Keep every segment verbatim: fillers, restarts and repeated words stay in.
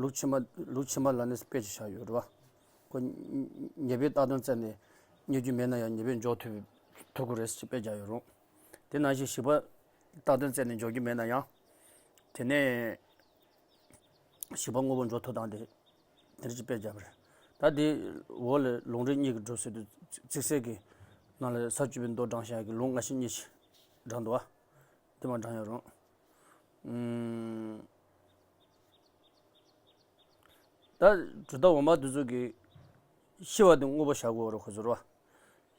ལུགས་ཕྱི་མ་ལུགས་ཕྱི་མ་ལ་ནི་དཔེ་ཅིག་བཞག་ཡོད་རེད་བ། ཁོ་ཉེས་པའི་རྟགས་དོན་བཙལ་ནས་རྙེད་རྒྱུ་མེད་ན་ཡང་ཉེས་པས་འཇོག་ཐུབ་ཐུབ་ཀྱི་རེད་ཅེས་དཔེ་བཞག་ཡོད་རུང་། དེ་ནང་བཞིན་བྱིས་པ་རྟགས་དོན་བཙལ་ནས་འཇོག་རྒྱུ་མེད་ན་ཡང་། དེ་ནས་བྱིས་པ་དངོས་པོ་འཇོག་ཐུབ་སྟངས་དེ་དེ་འདྲ་ཅིག་དཔེ་བཞག་པ་རེད། ད་དེ་འོག་ལ་ལུང་འདྲེན་གཉིས་ཀྱི་སྒྲུབ་ཟེར་དུས་ཚིག་གསལ་གྱི་ནང་ལ་ས་བཅུ་པའི་མདོ་དྲངས་བཞག་གི་ལུང་སྔ་ཕྱི་གཉིས་ཤིག་དྲངས་འདུག་བ། དེ་མ་དྲངས་ཡོད་རུང་། ཨུམ། ད་གྲུབ་མཐའ་འོག་མ་དེ་ཚོ་གི་ཤེས་པ་དེ་དངོས་པོ་བཞག་དགོས་རེད་ཁོ་ཚོར་བ།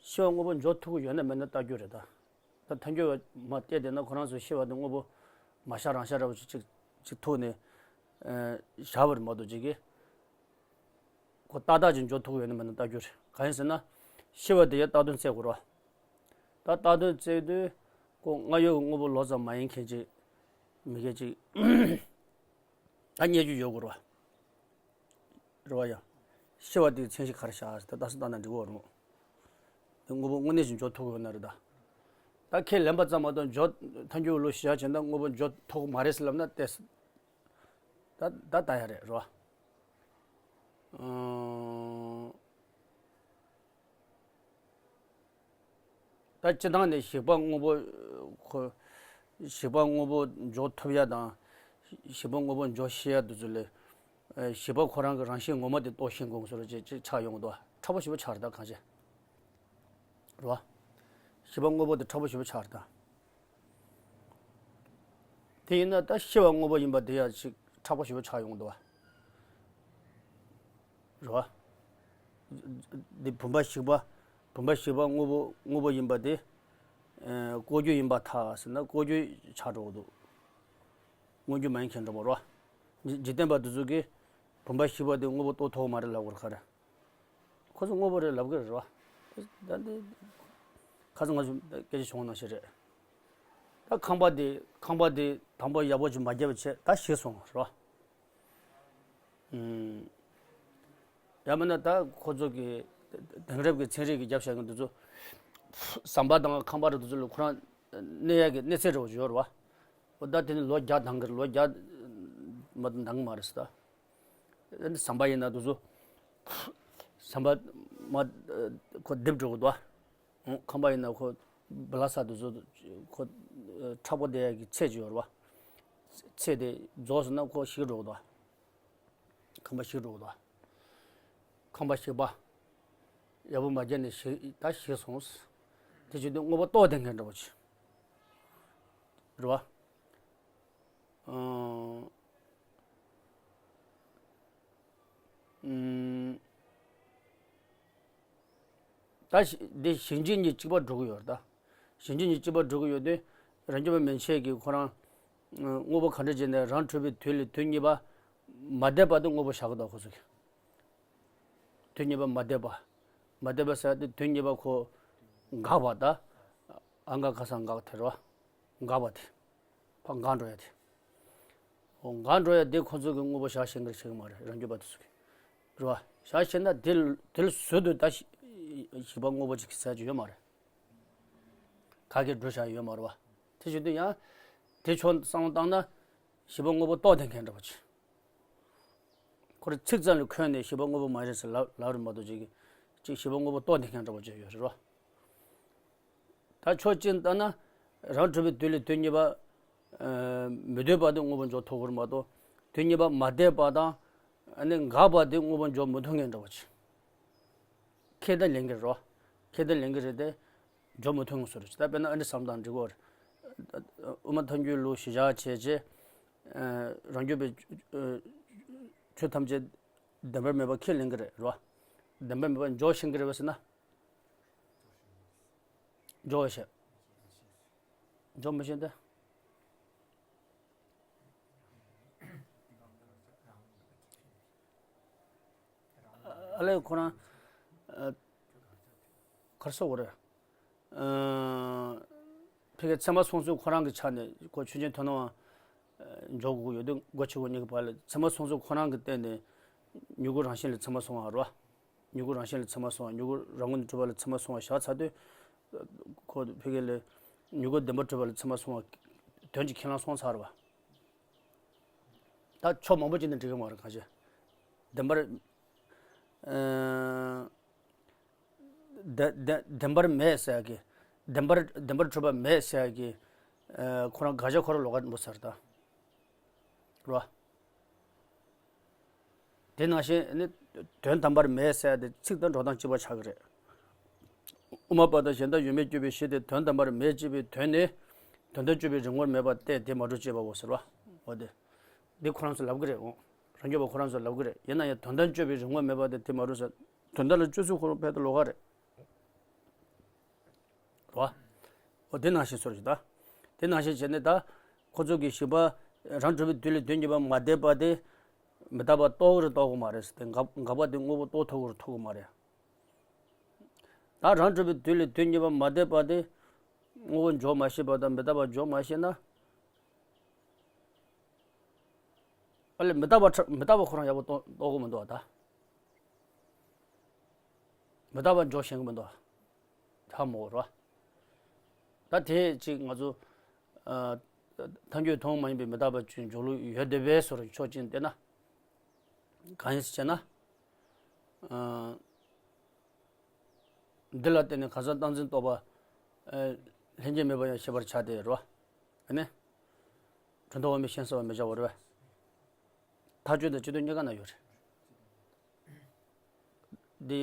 ཤེས་པ་དངོས་པོ་འཇོག་ཐུབ་ཀྱི་ཡོད་ན་མེད་ན་ལྟ་རྒྱུ་རེད་ད། ད་ཐལ་འགྱུར་བ་མ་བལྟས་བསྡད་ན་ཁོ་རང་ཚོའི་ཤེས་པ་དེ་དངོས་པོ་མ་ཤར་རང་ཤར་འདྲ་བོ་ཅིག་ཅིག་ཅིག་ཐུག་ནས་ཨེ་བཞག་པ་རེད་མ་གཏོགས་ཅིག་གིས་ཁོ་ཏག་ཏག་ཅིག་འཇོག་ཐུབ་ཀྱི་ཡོད་ན་མེད་ན་ལྟ་རྒྱུ་རེད། གང་ཡིན་ཟེར་ན་ཤེས་པ་དེ་ཡང་རྟགས་དོན་བཙལ་དགོས་རེད་བ། ད་རྟགས་དོན་བཙལ་དུས་ཁོ་སྔ་ཡོད་ཀྱི་དངོས་པོ་ལོགས་ཙམ་མ་ཡིན་མཁན་ཅིག་མི་མཁན་ཅིག་ད་རྙེད་རྒྱུ་ཡོད་དགོས་རེད་བ། རེད་བ་ཡ། ཤེས་པ་དེའི་མཚན་གཞི་ག་རེ་བཞག་ཟེར་ཏེ་ལྟ་ས་ལྟ་ན་འགྲིག་གི་རེད། དེ་དངོས་པོ་དངོས་གནས་ཤིག་འཇོག་ཐུབ་ཀྱི་ཡོད་ན་རེད་ད། ད་ཁས་ལེན་པ་ཙམ་མ་གཏོགས་འཇོག་ཐལ་འགྱུར་བའི་ལུགས་གཞི་བཞག་བྱས་ན་དངོས་པོ་འཇོག་ཐུབ་ཀྱི་མ་རེད་ཟེར་ལབ་ན་ཏོག་ཙམ། ད་ད་ལྟ་ཡ་རེད་རོ། ཨང་། ད་སྤྱི་བཏང་ནས་བྱིས་པ་དངོས་པོ་ཁོ། བྱིས་པ་དངོས་པོ་འཇོག་ཐུབ་ཡ་དང་། བྱིས་པ་དངོས་པོ་འཇོག་ཤེས་ཡ་དེ་ཚོ་ལས། ཨེ་བྱིས་པ་ཁོ་རང་གི་རང་བཞིན་ངོ་མ་དེ་རྟོགས་ཤེས་དགོས་བཟོ་འདྲ་ཅིག་ཅིག་ཆགས་ཡོང་གི་འདུག་ཕྲ་པོ་ཞེ་པོ་ཆགས་རེད་ད་གང་བྱས། རེད་བ། བྱིས་པ་དངོས་པོ་དེ་ཕྲ་པོ་ཞེ་པོ་ཆགས་རེད་ད། དེ་ཡིན་ན་ད་ཤེས་པ་དངོས་པོ་ཡིན་པ་དེ་ཡང་ཅིག་ཕྲ་པོ་ཞེ་པོ་ཆགས་ཡོང་གི་འདུག་བ། རེད་བ། འདི་བུམ་པ་བཤིག་པ། བུམ་པ་བཤིག་པ་དངོས་པོ་དངོས་པོ་ཡིན་པ་དེ། ཨེ་ལྐོག་གྱུར་ཡིན་པར་ཐལ་ཟེར་ན་ལྐོག་གྱུར་ཆགས་འགྲོ་གི་འདུག་མངོན་གྱུར་མ་ཡིན་མཁན་འདྲ་པོ་རེད་བ། འཇིག་འཇིག་རྟེན་པ་འདི་ཚོ་གིས་བུམ་པ་བཤིག་པ་དེ་དངོས་པོ་རྟོགས་ཐུབ་ཀྱི་མ་རེད་ལབ་དགོས་རེད་ག་རེ། ཁོ་ཚོ་དངོས་པོ་རེད་ལབ་ཀྱི་རེད་བ། ད་འདི། ཁ་སང་ང་ཚོ་སྐད་ཆ་བྱུང་བ་ནང་བཞིན་རེད། ད་ཁང་པ་དེ་ཁང་པ་དེ་དང་པོ་ཡག་པོ་ཅིག་མ་བརྒྱབ་པ་བྱས་ད་ཞིག་སོང་རེད་བ། ཨུམ། ཡང་མིན་ན་ད་ཁོ་ཚོ་གི་དེང་རབས་ཀྱི་ཚན་རིག་གི་རྒྱབ་བྱ་མཁན་དེ་ཚོ། ཟམ་པ་དང་ཁང་པ་རེད་དེ་ཚོ་ལ་ཁོ་རང་གནས་ཡག་གི་གནས་ཚད་འདྲ་བོ་ཅིག་ཡོད་རེད་བ། འོ་ད་དེ་ནི་ལོ་བརྒྱ་འདང་གི་རེད་ལོ་བརྒྱ་མ་གཏོགས་འདང་གི་མ་རེད་ཟེར་ད། ཟམ་པ་ཡིན་ན་དེ་ཚོ། ཟམ་པ་མ་ཁོ་རྡིབ་འགྲོ་གི་འདུག་བ། ཁང་པ་ཡིན་ན་ཁོ་བླ་ས་དེ་ཚོ་ཁོ་མཁྲེགས་པོ་བསྡད་ཡག་གི་ཚད་ཅིག་ཡོད་རེད་བ། ཚད་དེ་རྫོགས་སོང་ན་ཁོ་ཞིག་འགྲོ་གི་འདུག་བ། ཁང་པ་ཞིག་འགྲོ་གི་འདུག་བ། ཁང་པ་ཞིག་པ། ཡག་པོ་མ་བརྒྱབ་ནས་ཞིག་ད་ཞིག་སོང་། དེ་བྱེད་དུས་དངོས་པོ་རྟོགས་བསྡད་མཁན་འདྲ་བོ་ཅིག་རེད་བ། ཨང་། ཨུམ། ད་ཞི་འདི་ཞིང་ཆེན་གཉིས་གཅིག་པ་འགྲོ་གི་ཡོད་རེད་ད། ཞིང་ཆེན་གཉིས་གཅིག་པ་འགྲོ་གི་ཡོད་དུས་རང་རྒྱུད་པ་མན་ཆད་ཀྱིས་ཁོ་རང་དངོས་པོ་ག་འདྲ་བྱས་ནས་རང་གྲུབ་པའི་དུས་ལས་དུས་གཉིས་པ་མ་འདས་པ་དེ་དངོས་པོ་བཞག་གི་འདུག་ཁོ་ཚོ་གིས། དུས་གཉིས་པ་མ་འདས་པ། མ་འདས་པ་ཟེར་དུས་དུས་གཉིས་པ་ཁོ་འགག་པ་ད། ཨ་འགག་ཁ་སང་འགག་དེ་རེད་བ། འགག་པ་དེ། ཕར་འགག་འགྲོ་ཡ་དེ། འོ་འགག་འགྲོ་ཡ་དེ་ཁོ་ཚོ་གི་དངོས་པོ་བཞག་ཤེས་ཀྱི་རེད་ཤེས་ཀྱི་མ་རེད་རང་རྒྱུད་པ་དེ་ཚོ་གི། རེད་བ། བཞག་ཤེས་ན་དེ་དེ་ལ་ཟུར་དུ་ད་ཞི་བྱིས་པ་དངོས་པོ་ཅིག་གི་ཟེར་གྱི་ཡོད་མ་རེད། ག་གེ་འགྲོ་བཞག་ཡོད་མ་རེད་བ། དེ་བྱེད་དུས་ཡང་། དེ་ཕྱོགས་བསམ་བློ་བཏང་ན། བྱིས་པ་དངོས་པོ་རྟོགས་བསྡད་མཁན་འདྲ་པོ་ཅིག་ཁོ་རང་ཚིག་ཙམ་ལ་འཁོན་ནས་བྱིས་པ་དངོས་པོ་མ་རེད་ཟེར་ལབ་ལབ་རེད་མ་གཏོགས་ཅིག་ཅིག་བྱིས་པ་དངོས་པོ་རྟོགས་བསྡད་མཁན་འདྲ་པོ་ཅིག་ཡོད་རེད་བ། ད་ཕྱོགས་གཅིག་ལྟ་ན། རང་གྲུབ་པའི་དུས་ལས་དུས་གཉིས་པ། ཨ་མི་སྡོད་པ་དེ་དངོས་པོ་འཇོག་ཐུབ་ཀྱི་རེད་མ་གཏོགས། དུས་གཉིས་པ་མ་འདས་པ་དང་། ཨ་ནི་འགག་པ་དེ་དངོས་པོ་འཇོག་མི་ཐུབ་མཁན་འདྲ་བོ་ཅིག་ཁས་ད་ལེན་གྱི་རེད། ཁས་ད་ལེན་གྱི་རེད་དེ། འཇོག་མི་ཐུབ་མཁན་བཟོ་འདྲ་ཅིག་ད་དཔེར་ན་ཨ་ནི་བསམ་སྟངས་འགྲིག་གི་རེད། དབུ་མ་ཐལ་འགྱུར་ལུགས་གཞི་བཞག་བྱས་རྗེས། ཨ་རང་རྒྱུད་པའི་ཆོས་ཐམས་ཅད་བདེན་པར་མེད་པ་ཁས་ལེན་གྱི་རེད་རོ། བདེན་པར་མེད་པ་འཇོག་ཤེས་ཀྱི་རེད་པས་ཟེར་ན། འཇོག་ཤེས། འཇོག་མི་ཤེས་ཏེ། ཨ་ལས་ཁོ་རང་། ཨ་གར་སོ་བོ་རེད། ཨ་ཕ་གི་ཚད་མ་སོང་ཚུལ་ཁོ་རང་གི་ཆ་ནས་ཁོ་ཆོས་ཅན་ཐོས་ནོ་བ། འཇོག་དགོས་ཡོད་དུས་སྒོ་ཕྱེ་སྒོ་གཉིས་ཀྱི་བར་ལ་ཚད་མ་སོང་ཚུལ་ཁོ་རང་གི་སྟེང་ནས་མྱུ་གུ་རང་བཞིན་ལ་ཚད་མ་སོང་བ་རོ། མྱུ་གུ་རང་བཞིན་ལ་ཚད་མ་སོང་བ་མྱུ་གུ་རང་ངོས་ནས་གྲུབ་པ་ལ་ཚད་མ་སོང་བ་བཞག་ཚར་དུས། ཁོ་ཕ་གི་ལ་མྱུ་གུ་བདེན་པར་གྲུབ་པ་ལ་ཚད་མ་སོང་བ། དོན་གྱིས་ཁས་བླངས་སོང་ཚར་བ། ད་ཕྱོགས་མང་པོ་ཅིག་ནས་འགྲིག་གི་མ་རེད། གང་ཞིག་བདེན་པར། ཨ། བདེན་བདེན་བདེན་པར་མེད་ཟེར་ཡ་གི། བདེན་པར་བདེན་པར་གྲུབ་པ་མེད་ཟེར་ཡ་གི། ཨ། ཁོ་རང་དགག་བྱ་ཁོ་རང་ལོགས་ཀ་འདུག་ཟེར་ད། རེད་བ། དེ་ནང་བཞིན་ནི་དོན་དམ་པར་མེད་ཟེར་དེ་ཚིག་དང་འགྲོ་སྟངས་གཅིག་པ་ཆགས་ཀྱི་རེད། དབུ་མ་པ་དང་གཞན་དག་ཡོད་མེད་དཔྱོད་པའི་གཞི་དེ་དོན་དམ་པར་མེད་ཅེས་པའི་དོན་ནི། དོན་དམ་དཔྱོད་པའི་རིག་ངོར་མེད་པ་སྟེ་དེ་མ་གྲུབ་ཅེས་པའོ་ཟེར་བ། འོ་དེ། འདི་ཁོ་རང་ཚོས་ལབ་ཀྱི་རེད། འོ། རང་རྒྱུད་པ་ཁོ་རང་ཚོས་ལབ་ཀྱི་རེད། ཡིན་ན་ཡང་དོན་དམ་དཔྱོད་པའི་རིག་ངོར་མེད་པ་སྟེ་དེ་མ་གྲུབ་ཟེར། དོན་དམ་ལ་དཔྱོད་ཚུལ་ཁོ་རང་ཕལ་དུ་ལོགས་ཀ་རེད། རེད་བ། འོ་དེ་ནང་བཞིན་སོར་ཞིག་ད། དེ་ནང་བཞིན་བྱས་ནས་ད། ཁོ་ཚོ་གི་བཞི་པ། རང་གྲུབ་པའི་དུས་ལས་དོན་གཉིས་པ་མ་དད་པ་དེ། མི་རྟག་པ་རྟོགས་རུ་རྟོགས་གི་མ་རེད་ཟེར་ཏེ་འགག་འགག་པ་དེ་དངོས་པོ་རྟོགས་ཐུབ་རུ་ཐུབ་གི་མ་རེད། ད་རང་གྲུབ་པའི་དུས་ལས་དོན་གཉིས་པ་མ་དད་པ་དེ། དངོས་པོ་འཇོག་མ་ཤེས་པ་དང་མི་རྟག་པ་འཇོག་མ་ཤེས་ན། ཨ་ལས་མི་རྟག་པ་ཁྲ་མི་རྟག་པ་ཁོ་རང་ཡག་པོ་རྟོགས་རྟོགས་གི་མི་འདུག་ད། མི་རྟག་པ་འཇོག་ཤེས་གི་མི་འདུག་ཧ་མོ་རོ། ད་དེ་ཅིག་ང་ཚོ། ཨ། ཐལ་འགྱུར་མཐོང་མ་ཡིན་པའི་མི་རྟག་པ་ཅིག་འཇོག་ལུགས་ཡོད་བསྡད་པའི་བཟོ་འདྲ་ཕྱོགས་གཅིག་ནས་བལྟས་ན། གང་ཡིན་ཟེར་བྱས་ན། ཨ། འདི་ལ་བརྟེན་ནས་གང་ཟག་རྟག་འཛིན་རྟོག་པ། ཨ། ལྷན་སྐྱེས་མེད་པ་ཡང་ཤེས་པར་བྱ་སྟེ་རོ། ཨ་ནི། གྲུབ་མཐའ་དབུ་མའི་ཤིང་གསལ་བར་མི་བྱ་བར་བས། ཐག་གཅོད་དང་སྤྱི་དོན་གཉིས་ཀ་ན་ཡོད་རེད། འདི།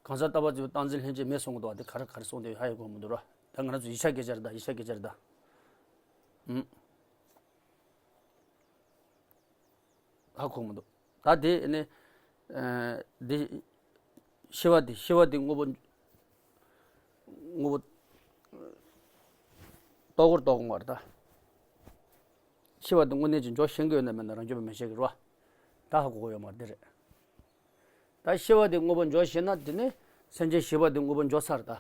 གང་ཟག་རྟག་པར་བརྩི་བའི་རྟག་འཛིན་ལྷན་སྐྱེས་མེད་གསུང་གི་འདུག་བ། འདི་ག་རེ་ག་རེ་གསུངས་དེ་ཧ་ཡང་གོ་མི་འདུག་ར། ད་ང་རང་ཚོ་ཡིག་ཆ་སྐད་ཆ་རེད་ད། ཡིག་ཆ་སྐད་ཆ་རེད་ད། ཨུམ། ཧ་གོ་མི་འདུག་ད་དེ་ནི། ཨ། འདི། ཤེས་པ་དེ་ཤེས་པ་དེ་དངོས་པོ། དངོས་པོ། རྟོགས་པར་རྟོགས་དགོས་པ་རེད་ད། ཤེས་པ་དེ་དངོས་གནས་ཀྱི་འཇོག་ཤེས་ཀྱི་ཡོད་ན་མེད་ན་རང་རྒྱུད་པ་མི་ཤེས་ཀྱི་རེད་བ། ད་ཧ་གོ་གི་ཡོད་མ་རེད་དེ་རེད། ད་ཤེས་པ་དེ་དངོས་པོ་འཇོག་ཤེས་ན་དེ་ནི་སེམས་ཅན་ཤེས་པ་དེ་དངོས་པོ་འཇོག་ཚར་ད།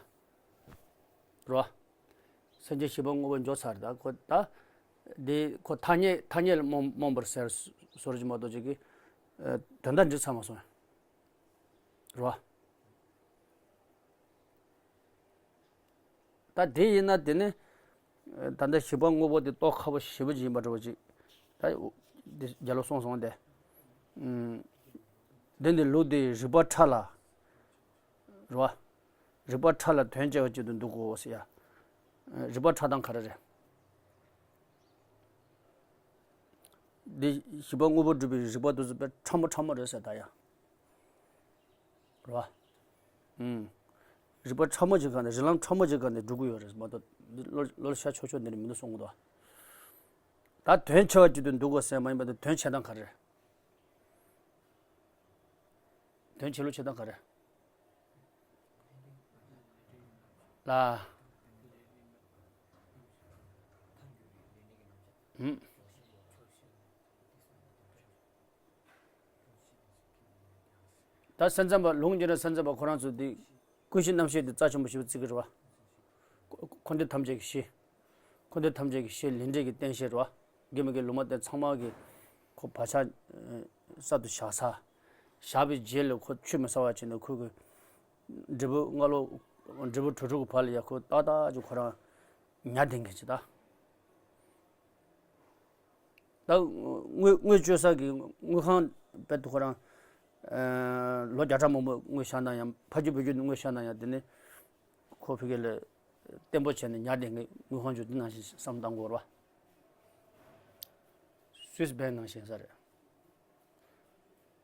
རེད་བ། སེམས་ཅན་ཤེས་པ་དངོས་པོ་འཇོག་ཚར་ད་ཁོ་ད། དེ་ཁོ་ཐ་སྙད་ཐ་སྙད་ལ་རྨོངས་རྨོངས་པར་ཟེར་བཟོ་འདྲ་ཅིག་མ་གཏོགས་ཅིག་གི། ཨ། དོན་དག་འགྲིག་ཚར་མ་སོང་། རེད་བ། ད་དེ་ཡིན་ན་དེ་ནི། ད་ལྟ་ཤེས་པ་དངོས་པོ་དེ་རྟོགས་ཁག་པོ་ཞེ་པོ་ཅིག་ཡིན་པ་འདྲ་བོ་ཅིག་ད་འདི་རྒྱལ་ལོ་གསུངས་སོང་སྟེ། ཨུམ། འདི་ནི་ལུགས་འདིའི་རིགས་པ་ཕྲ་ལ། རེད་བ། རིགས་པ་ཕྲ་ལ་དོན་བྱ་བ་གཅིག་ཏུ་འདུ་དགོས་ཟེར་ཡ། རིགས་པ་ཕྲ་སྟངས་ག་རེ་རེད། འདི་ཤེས་པ་དངོས་པོ་སྒྲུབ་པའི་རིགས་པ་དེ་ཚོ་དཔེ་ཕྲ་མོ་ཕྲ་མོ་རེད་ཟེར་ད་ཡ། རེད་བ། ཨུམ། རིགས་པ་ཕྲ་མོ་ཅིག་ག་ནས་རིགས་ལམ་ཕྲ་མོ་ཅིག་ག་ནས་འགྲོ་གི་ཡོད་རེད་མ་གཏོགས་འདི་བློ་བློ་ཤ་ཆོག་ཆོག་འདི་ནས་མི་འདུག་གསུང་གི་འདུག་ད་དོན་ཆེ་བ་གཅིག་ཏུ་འདུ་དགོས་ཟེར་མ་ཡིན་པ་དེ་དོན་ཆེ་སྟངས་ག་རེ་རེད། དོན་ཆེ་ལོ་ཆེ་སྟངས་ག་རེ་རེད། ལ། ཨུམ། ད་སེམས་ཙམ་པ་ལུང་གི་ནང་སེམས་ཙམ་པ་ཁོ་རང་ཚོ་འདི་ཀུན་གཞི་རྣམ་ཤེས་འདི་རྩ་ཆེན་པོ་ཞེ་པོ་བརྩི་གི་རེད་བ། འཁོར་འཁོར་འདས་ཐམས་ཅད་ཀྱི་གཞི། འཁོར་འདས་ཐམས་ཅད་ཀྱི་གཞི་ལས་འབྲས་ཀྱི་རྟེན་གཞི་རེད་བ། དགེ་མི་དགེ་ལུང་མ་བསྟན་ཚང་མ་གི་ཁོ་བག་ཆགས་གསར་དུ་བཞག་ས། བཞག་པའི་རྗེས་ལ་ཁོ་ཆུད་མི་ཟ་བ་བྱས་ནས་ཁོ་གི་འབྲས་བུ་སྔ་ལོ་འབྲས་བུ་གྲོལ་གྲོལ་གྱི་བར་ལ་ཡ་ཁོ་ཏག་ཏག་ཅིག་ཁོ་རང་ཉར་བསྡད་མཁན་ཅིག་ད། ད་དངུལ་དངུལ་བཅོལ་ས་གི་དངུལ་ཁང་དཔེ་ཁོ་རང་ལོ་བརྒྱ་ཕྲག་མང་པོ་དངུལ་བཞག་ན་ཡང་ཕ་རྒྱུད་བུ་རྒྱུད་དངུལ་བཞག་ན་ཡང་དེ་ནི་ཁོ་ཕ་གི་ལ་བརྟན་པོ་བྱས་ནས་ཉར་བསྡད་མཁན་དངུལ་ཁང་ཅིག་དེ་ནང་བཞིན་བསམ་བཏང་དགོས་རེད་བ། སུད་སི་བྷེང་ནང་བཞིན་ས་རེད།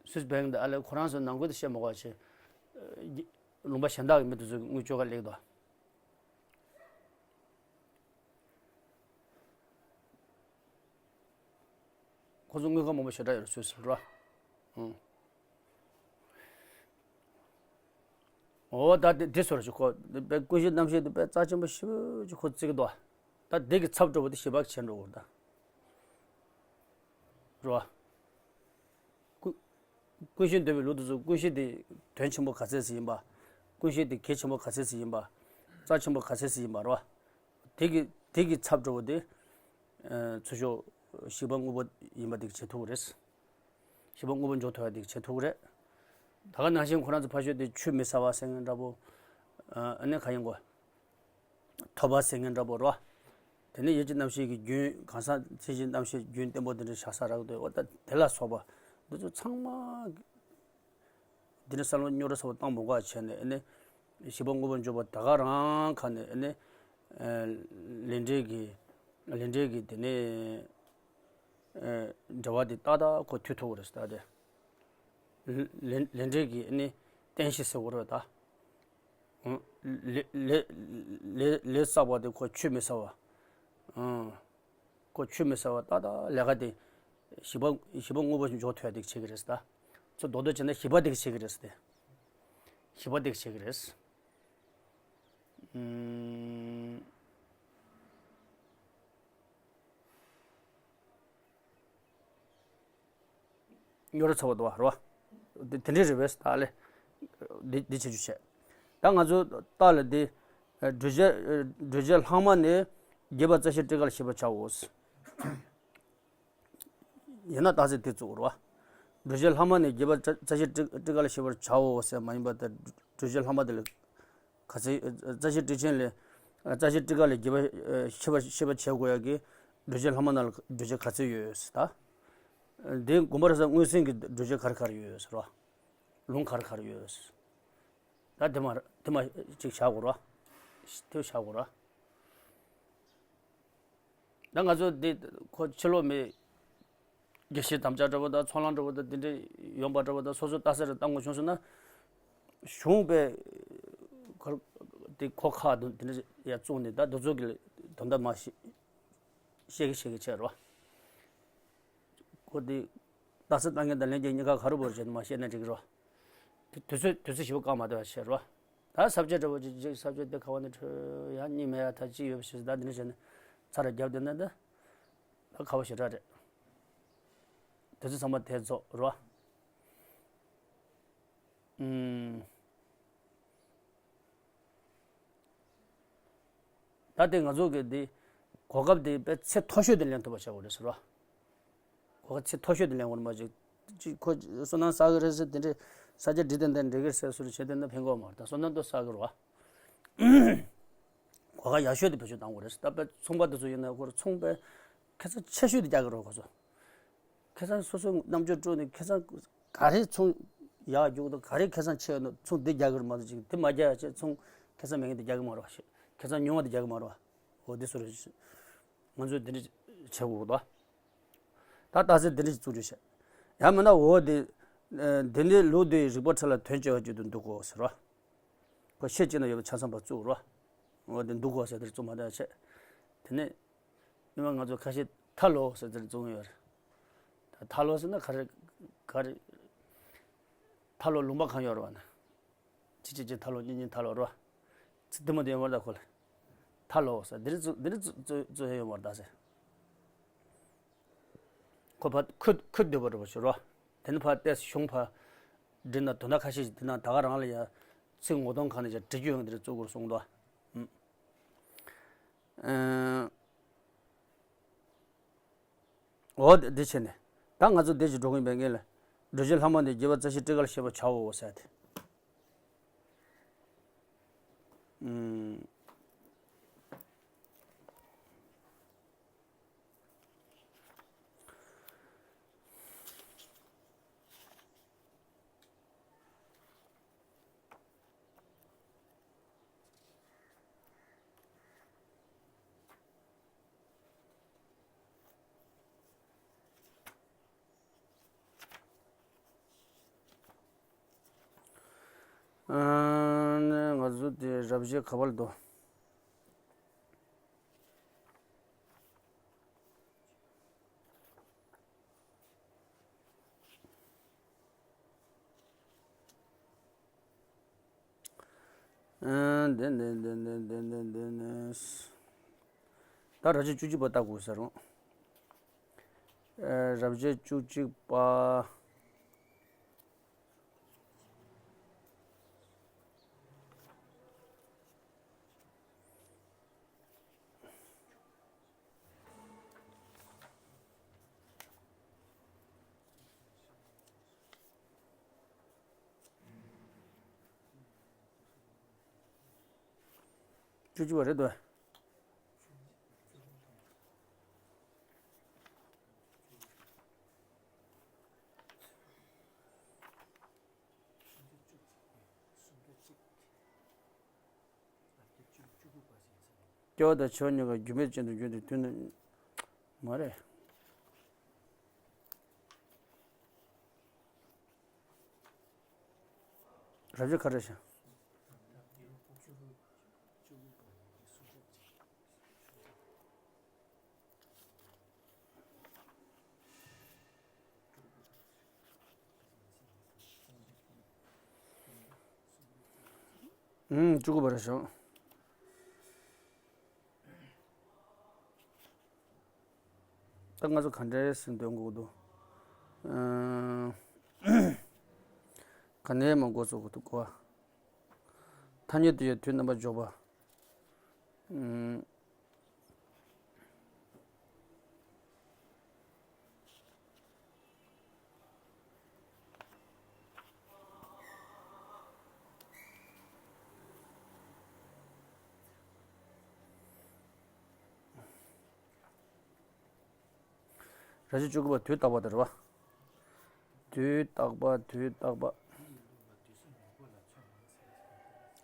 སུད་སི་བྷེང་དེ་ཨ་ལས་ཁོ་རང་ཚོ་ནང་ཁུལ་དུ་བཤད་མ་དགོས་པ་བྱས། ལུང་པ་གཞན་དག་གི་མི་དེ་ཚོ་དངུལ་བཅོལ་ག་སླེབས་འདུག་ཁོ་ཚོ་དངུལ་ཁང་མང་པོ་ཞེ་དྲག་ཡོད་རེད་སུད་སི་ར། ཨང་། འོ་ད་དེ་དེ་ཚོར་ཞིག་ཁོ་དཔེ་ཀུན་གཞི་རྣམ་ཤེས་དེ་དཔེ་རྩ་ཆེན་པོ་ཞེ་པོ་ཅིག་ཁོ་བརྩི་གི་འདུག་ད་དེ་གི་ཚབ་འགྲོ་བ་དེ་ཞེ་པོ་ཆེ་འགྲོ་གི་རེད་ད། རེད་བ། ཀུན་ཀུན་ཤེས་འདོད་པའི་ལུགས་དེ་ཚོ་ཀུན་ཤེས་དེ་དོན་ཆེན་པོ་ག་ཚད་ཅིག་ཡིན་པ། ཀུན་ཤེས་དེ་གལ་ཆེན་པོ་ག་ཚད་ཅིག་ཡིན་པ། རྩ་ཆེན་པོ་ག་ཚད་ཅིག་ཡིན་པ་རེད་བ། དེ་གི་དེ་གི་ཚབ་འགྲོ་བ་དེ། ཨ། ཚུར་ཤོག་ཤེས་པ་དངོས་པོ་ཡིན་པ་དེ་གི་བྱེད་ཐུབ་ཀྱི་རེད། ཤེས་པ་དངོས་པོ་འཇོག་ཐུབ་ཡ་དེ་གི་བྱེད་ཐུབ་ཀྱི་རེད། ད་ག་ནང་བཞིན་ཁོ་རང་ཚོ་ཕར་ཤོག་དེ་ཆུད་མི་ཟ་བ་ཟེར་མཁན་འདྲ་པོ། ཨ་ནི་ག་ཡིན་གོ། ཐོབ་པ་ཟེར་མཁན་འདྲ་པོ་རེད་བ། དེ་ནས་ཡིད་ཀྱི་རྣམ་ཤེས་ཀྱི་རྒྱུན། གང་ཟག་མཚན་གཞིའི་རྣམ་ཤེས་རྒྱུན་བརྟན་པོ་དེ་འདྲ་བཞག་ས་རག་འདུག་འོ་ད་དེ་ལ་སོགས་པ་འདི་ཚོ་ཚང་མ་འདི་འདྲ་བསམ་བློ་རྙོག་དྲ་ཚ་པོ་བཏང་མི་དགོས་པ་བྱས་ནས། ཨ་ནི་བཞི་པ་དངོས་པོ་འཇོག་པ་ད་ག་རང་ཁ་ནས། ཨ་ནི་ལས་འབྲས་ཀྱི་ལས་འབྲས་ཀྱི་དེ་ནས་འབྲེལ་བ་དེ་ཏག་ཏག་ཁོ་མཐུད་ཐུབ་ཀྱི་རེད་ཟེར། ད་དེ་ལས་ལས་འབྲས་ཀྱི་ཨ་ནི་རྟེན་གཞི་ཟེར་དགོས་རེད་ད། ལས་ལས་ལས་ལས་བསགས་པ་དེ་ཁོ་ཆུད་མི་ཟ་བ། ཨང་། ཁོ་ཆུད་མི་ཟ་བ་ཏག་ཏག་ལས་ཀ་དེ་བཞི་པ་བཞི་པ་དངོས་པོ་འཇོག་ཐུབ་ཡ་དེ་བྱེད་ཀྱི་རེད་ད། ཚོ་རྡོག་རྡོག་བྱས་ན་བཞི་པ་དེ་བྱེད་ཀྱི་རེད་དེ། བཞི་པ་དེ་བྱེད་ཀྱི་རེད། ཨུམ། རྙོག་དྲ་ཚ་པོ་འདུག་བ་རེད་བ། དེ་དེ་འདྲའི་རེད་པས་ད་ལས། འདི་འདི་བྱེད་རྒྱུ་བྱས། ད་ང་ཚོ་ལྟ་ལ་འདི། བགྲོད་བྱ་བགྲོད་བྱ་ལྷག་མ་ནས་བརྒྱད་པ་རྩ་ཤེ་ཊཱི་ཀ་ལ་ཤེས་པར་བྱའོ། ཡིན་ན་རྟགས་གསལ་དེ་བཙུགས་རེད་བ། བགྲོད་བྱ་ལྷག་མ་ནས་བརྒྱད་པ་རྩ་ཤེ་ཊཱི་ཀ་ལ་ཤེས་པར་བྱའོ་ཟེར་མ་ཡིན་པ་དེ། བགྲོད་བྱ་ལྷག་མ་དེ་ལ། ག་ཚོད། རྩ་ཤེ་ཊཱིཀ་ཆེན་ལས། རྩ་ཤེ་ཊཱིཀ་ལས་བརྒྱད་པ་ཤེས་པ་ཤེས་པ་བྱེད་དགོས་ཡ་གི་བགྲོད་བྱ་ལྷག་མ་ནང་ལ་བགྲོད་བྱ་ག་ཚོད་ཡོད་ཟེར་ད། དེ་དགོངས་པ་རབ་གསལ་མངོན་སུམ་གྱི་བགྲོད་བྱ་ག་རེ་ག་རེ་ཡོད་ཟེར་རོ། ལུང་ག་རེ་ག་རེ་ཡོད་ཟེར། ད་དེ་མ་དེ་མ་ཅིག་བཞག་དགོས་རོ། དེ་བཞག་དགོས་རོ། ད་ང་ཚོ་འདི་ཁོ་ཕྱི་ལོགས་མི་དགེ་བཤེས་དམ་བཅའ་འདྲ་པོ་དང་ཚོགས་ལམ་འདྲ་པོ་དང་འདི་འདྲ་ཡོང་པ་འདྲ་པོ་དང་སོ་སོ་ལྟ་ས་རེ་བཏང་དགོས་བྱུང་སོང་ན། གཞུང་པའི་ཁོ་དེ་ཁོ་ཁག་དང་འདི་འདྲ་ཡ་བཙུགས་ནས་ད་འདི་ཚོ་གི་དོན་དག་མ་ཤེས་ཤེས་ཀྱི་ཤེས་ཀྱི་བྱས་རོ། ཁོ་དེ་ལྟ་ས་ལྟ་མཁན་དང་ལྷན་རྒྱས་གཉིས་ཀ་ག་རེ་བོར་བྱས་ནས་མ་ཤེས་ན་འགྲིག་གི་རོ། དུས་ཚོད་དུས་ཚོད་ཞིབ་པོ་བཀག་མ་བསྡད་པ་བྱས་རོ། ད་ས་བཅད་འདྲ་པོ་ཅིག་ཅིག་ས་བཅད་དེ་ག་བ་ནས་འཕྲོས་ཡང་གཉིས་མེད་ཡ་ད་ཅི་ཡོད་པ་ཞིག་ད་འདི་འདྲ་བྱས་ནས་ཚར་རེ་བརྒྱབ་བསྡད་ན་ད། ད་ཁ་བ་ཞེ་དྲག་རེད། དེ་ཚོ་ཚང་མ་དེ་རྫོགས་རོ། ཨུམ། ད་དེ་ང་ཚོ་གི་དེ་གོ་སྐབས་དེ་དཔེ་ཚད་མཐོ་ཤོས་དེ་ལེན་ཐུབ་པ་བྱ་དགོས་རེད་ཟེར་རོ། གོ་སྐབས་ཚད་མཐོ་ཤོས་དེ་ལེན་དགོས་རེད་མ་གཅིག་གཅིག་ཁོ་བསོད་ནམས་བསགས་གི་རེད་ཟེར་དེ་འདྲའི་ས་ཆ་འགྲིག་ཏན་ཏན་འགྲིག་གི་རེད་ཟེར་སུ་རེད་བྱེད་དེ་ན་ཕན་གོ་མ་རེད་ད་བསོད་ནམས་དེ་བསགས་གི་རོ། གོ་སྐབས་ཡག་ཤོས་དེ་བེད་སྤྱོད་གཏང་དགོས་རེད་ད་དཔེ་ཚོང་པ་དེ་ཚོ་ཡིན་ན་ཁོ་ར་ཚོང་པའི་ཁེ་བཟང་ཆེ་ཤོས་དེ་རྒྱག་གི་རོ་ཁོ་ཚོ། ཁེ་བཟང་སོ་སོའི་རྣམ་དཔྱོད་སྤྲོས་ནས་ཁེ་བཟང་ག་རེ་ཚོང་ཡག་རྒྱུག་དང་ག་རེ་ཁེ་བཟང་ཆེ་ཡོད་ན་ཚོང་འདི་རྒྱག་གི་རེད་མ་གཏོགས་ཅིག་དེ་མ་རྒྱག་ཡ་བྱས་ཚོང་ཁེ་བཟང་མེད་མཁན་དེ་རྒྱག་གི་མ་རེད་བ་ཞེས་ཁེ་བཟང་ཉུང་བ་དེ་རྒྱག་གི་མ་རེད་བ། འོ་དེ་སུ་རེད། ང་ཚོས་འདི་འདྲ་བྱེད་དགོས་འདུག་ད་ལྟ་ཚེ་འདི་འདྲ་ཞིག་བཙུགས་རྒྱུ་བྱས། ཡང་མིན་ན་འོ་དེ། འདི་འདྲའི་ལུགས་འདི་རིག་པ་ཁྲོད་ལ་དོན་སྐྱེ་བ་ཅིག་ཏུ་འདུག་གོ་ཟེར་བ། ཁོ་ཤེས་ཅི་ན་ཡོད་པ་ཆ་ཚང་པ་བཙུགས་རོ། འོ་དེ་འདུག་གོ་ཟེར་དེར་བཙུགས་མ་ད་བྱས། དེ་ནས། སྔོན་མ་ང་ཚོ་ཁ་ཤས་ཐ་ལོ་ཟེར་དེར་བཙུགས་ཡོད་རེད། ད་ཐ་ལོ་ཟེར་ན་ག་རེ། ག་རེ། ཐ་ལོ་ལུང་པ་གང་ཡོད་རེད་བ་ན། ཅི་ཅི་ཅི་ཐ་ལོ་གཉིས་གཉིས་ཐ་ལོ་རོ། ཚིག་དེ་མོ་དེ་ཡོད་མ་རེད་ད་ཁོ་ལ། ཐ་ལོ་ཟེར་འདི་རེད་བཙུགས་འདི་རེད་བཙུགས་བཙུགས་བཙུགས་ཡོད་མ་རེད་ད་ཟེར། ཁོ་ཕ་ཁུ་ཁུ་འདོད་པ་རེད་བ་ཞུ་རོ། དེ་ནི་ཕ་ཏེ་གཞུང་ཕ། འདྲི་ན་དོན་དག་ཁ་ཤས་ཤིག་འདི་ན་ད་ག་རང་ལ་ཡ། ཚིག་ངོ་གདོང་གང་ནས་ཀྱང་འབྲི་རྒྱུ་ཡོང་འདི་རེད་བཙུགས་དགོས་གསུངས་འདུག་ཨ། འོ་དེ་བྱས་ནས། ད་ང་ཚོ་བདེ་ཞིག་འགྲོ་གིན་པའི་ངེས་ལ། བགྲོད་བྱ་ལྷག་མ་འདི་བརྒྱད་པ་རྩ་ཤེ་ཊཱིཀ་ལ་ཤེས་པར་བྱའོ་ཟེར་ཏེ། ཨུམ། ཨ་ནི་ང་ཚོ་དེ་རབ་བྱེད་ག་པར་འདུག་ཨ་འདི་འདི་འདི་འདི་འདི་འདི་འདི་ནི། ད་རབ་བྱེད་བཅུ་གཅིག་པ་ལྟ་དགོས་ཟེར་རུང་། ཨ་རབ་བྱེད་བཅུ་གཅིག་པ། བཅུ་གཅིག་པ་རེད་དོ། སྐྱེ་བ་དང་འཆི་བ་གཉིས་ཀ་རྒྱུ་མེད་ཅན་དུ་འགྱུར་ཏེ་དུས་ནི་མ་རེད། རབ་བྱེད་ག་རེ་བྱ། ཨུམ། བཅུ་དགུ་པ་རེ་བྱ། ད་ང་ཚོ་ག་འདྲའི་ཟིན་འདོན་དགོས་འདུག་ཨ། ག་ནས་མ་འགོ་ཚུགས་དགོས་འདུག་གོ། ཐ་སྙད་དུ་ཡོད་དུས་རྣམ་པར་འཇོག་པ། ཨུམ། ར་བྱེད་བཅུ་དགུ་པ། དུས་རྟག་པ་དེ་རེད་བ། དུས་རྟག་པ། དུས་རྟག་པ།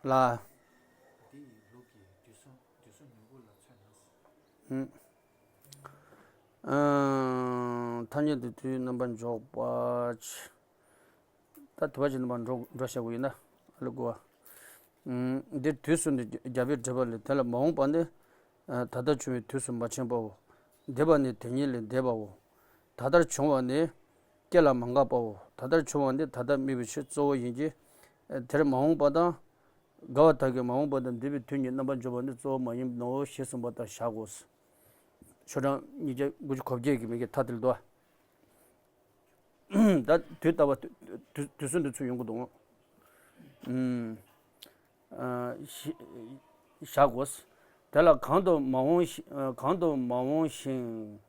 ལ། ཨུམ། ཨང་། ཐ་སྙད་དུ་དུས་རྣམ་པར་འཇོག་པ། ད་དུ་བ་ཅན་རྣམ་པར་འགྲོ་འགྲོ་བྱ་དགོས་ཡིན་ན་ཨ་ལ་གོ་བ། ཨང་། འདིར་དུས་གསུམ་དུ་རྒྱ་བོད་འབྲེལ་པ་ལས། དེ་ལ་མ་འོངས་པ་ནི་ད་ལྟར་བྱུང་བའི་དུས་སུ་མ་ཕྱིན་པའོ། འདས་པ་ནི་དེ་ཉིད་ལས་འདས་པའོ། ད་ལྟར་བྱུང་བ་ནི་སྐྱེ་ལ་མ་འགགས་པའོ། ད་ལྟར་བྱུང་བ་ནི་ད་ལྟ་དམིགས་པའི་ཕྱིར་གཙོ་བོ་ཡིན་གྱི། དེར་མ་འོངས་པ་དང་། དགག་པ་དག་གིས་མ་འོངས་པ་དང་འདས་པའི་དུས་གཉིས་རྣམ་པར་འཇོག་པ་ནི་གཙོ་བོ་མ་ཡིན་ནོ་ཞེས་གསུངས་པ་ལྟར་བཞག་གོ། ཤོག་གྲངས་ཉིས་བརྒྱ་དགུ་བཅུ་གོ་བརྒྱད་ཀྱི་མི་གི་མཐའ་དེར་འདུག་ད་དུས་རྟག་པ་དུས་དུས་གསུམ་དུ་ཚུར་ཡོང་གི་འདུག་ཨུམ། ཨ། ཞེས་བཞག་གོ། དེ་ལ་གང་དུ་མ་འོངས་ཤིང་། གང་དུ་མ་འོངས་ཤིང་།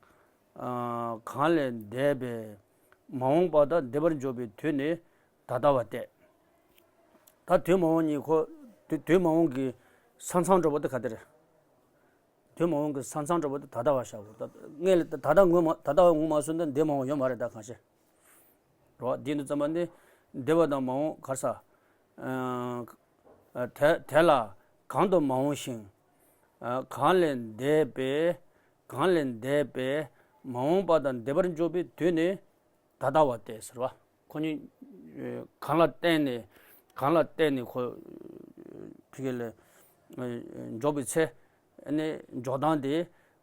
གང་ལས་འདས་པའི་མ་འོངས་པ་དང་འདས་པར་འཇོག་པའི་དུས་ནི་ད་ལྟ་བ་སྟེ། ད་དུས་མ་འོངས་ཉིད་ཁོ། དུས་དུས་མ་འོངས་ཀྱི་ས་མཚམས་འགྲོ་བ་དེ་ག་དེ་རེད། དུས་མ་འོངས་ཀྱི་ས་མཚམས་འགྲོ་བ་དེ་ད་ལྟ་བ་བཞག་གོ། ད་ངས་ད་ལྟ་ངོ་མ་ད་ལྟ་བ་ངོ་མ་སོང་ན་འདས་མ་འོངས་ཡོད་མ་རེད་ད་གང་ཤེས། རོ། འདི་ནི་ཙམ་པ་ནི་འདས་པ་དང་མ་འོངས་གར་ས། ཨ། དེ་དེ་ལ་གང་དུ་མ་འོངས་ཤིང་། ཨ། གང་ལས་འདས་པའི། གང་ལས་འདས་པའི་མ་འོངས་པ་དང་འདས་པར་འཇོག་པའི་དུས་ནི་ད་ལྟ་བ་སྟེ་ཟེར་བ། ཁོ་གཉིས་གང་ལ་བརྟེན་ནས་གང་ལ་བརྟེན་ནས་ཁོ་ཕ་གི་ལ་འཇོག་པའི་ཚེ། ཨ་ནི་འཇོག་སྟངས་དེ་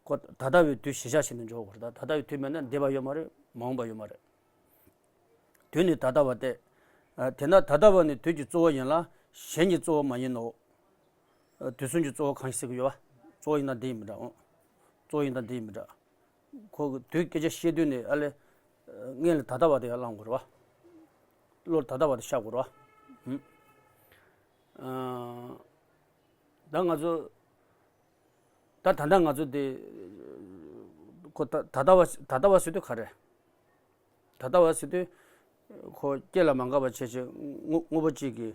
ཁོ་ད་ལྟ་བའི་དུས་གཞི་བཞག་བྱས་ནས་འཇོག་དགོས་རེད། ད་ད་ལྟ་བའི་དུས་མེད་ན་འདས་པ་ཡོད་མ་རེད། མ་འོངས་པ་ཡོད་མ་རེད། དུས་ནི་ད་ལྟ་བ་སྟེ། ཨ། དེས་ན་ད་ལྟ་བ་ནི་དུས་ཀྱི་གཙོ་བོ་ཡིན་ལ་གཞན་གྱི་གཙོ་བོ་མ་ཡིན་ནོ། ཨ། དུས་གསུམ་གྱི་གཙོ་བོ་གང་ཞིག་ཟེར་གྱི་ཡོད་པ། གཙོ་བོ་ཡིན་ན་འདི་ཡིན་མི་འདྲ། འོ། གཙོ་བོ་ཡིན་ན་འདི་ཡིན་མི་འདྲ། ཁོ་གི་དུས་སྐད་ཆ་བཤད་དུས་ནི་ཨ་ལས། ཨ། སྔོན་ལ་ད་ལྟ་བ་དེ་ཡར་བླང་དགོས་རེད་བ། བློར་ད་ལྟ་བ་དེ་ཤར་དགོས་རེད་བ། ཨུམ། ཨ། ད་ང་ཚོ། ད་ད་ལྟ་ང་ཚོ་དེ། ཁོ་ད་ད་ལྟ་བ་ད་ལྟ་བ་ཟེར་དུས་ག་རེ། ད་ལྟ་བ་ཟེར་དུས། ཁོ་སྐྱེ་ལ་མ་འགགས་པ་བྱས་བྱས་དངོས་དངོས་པོ་གཅིག་གི།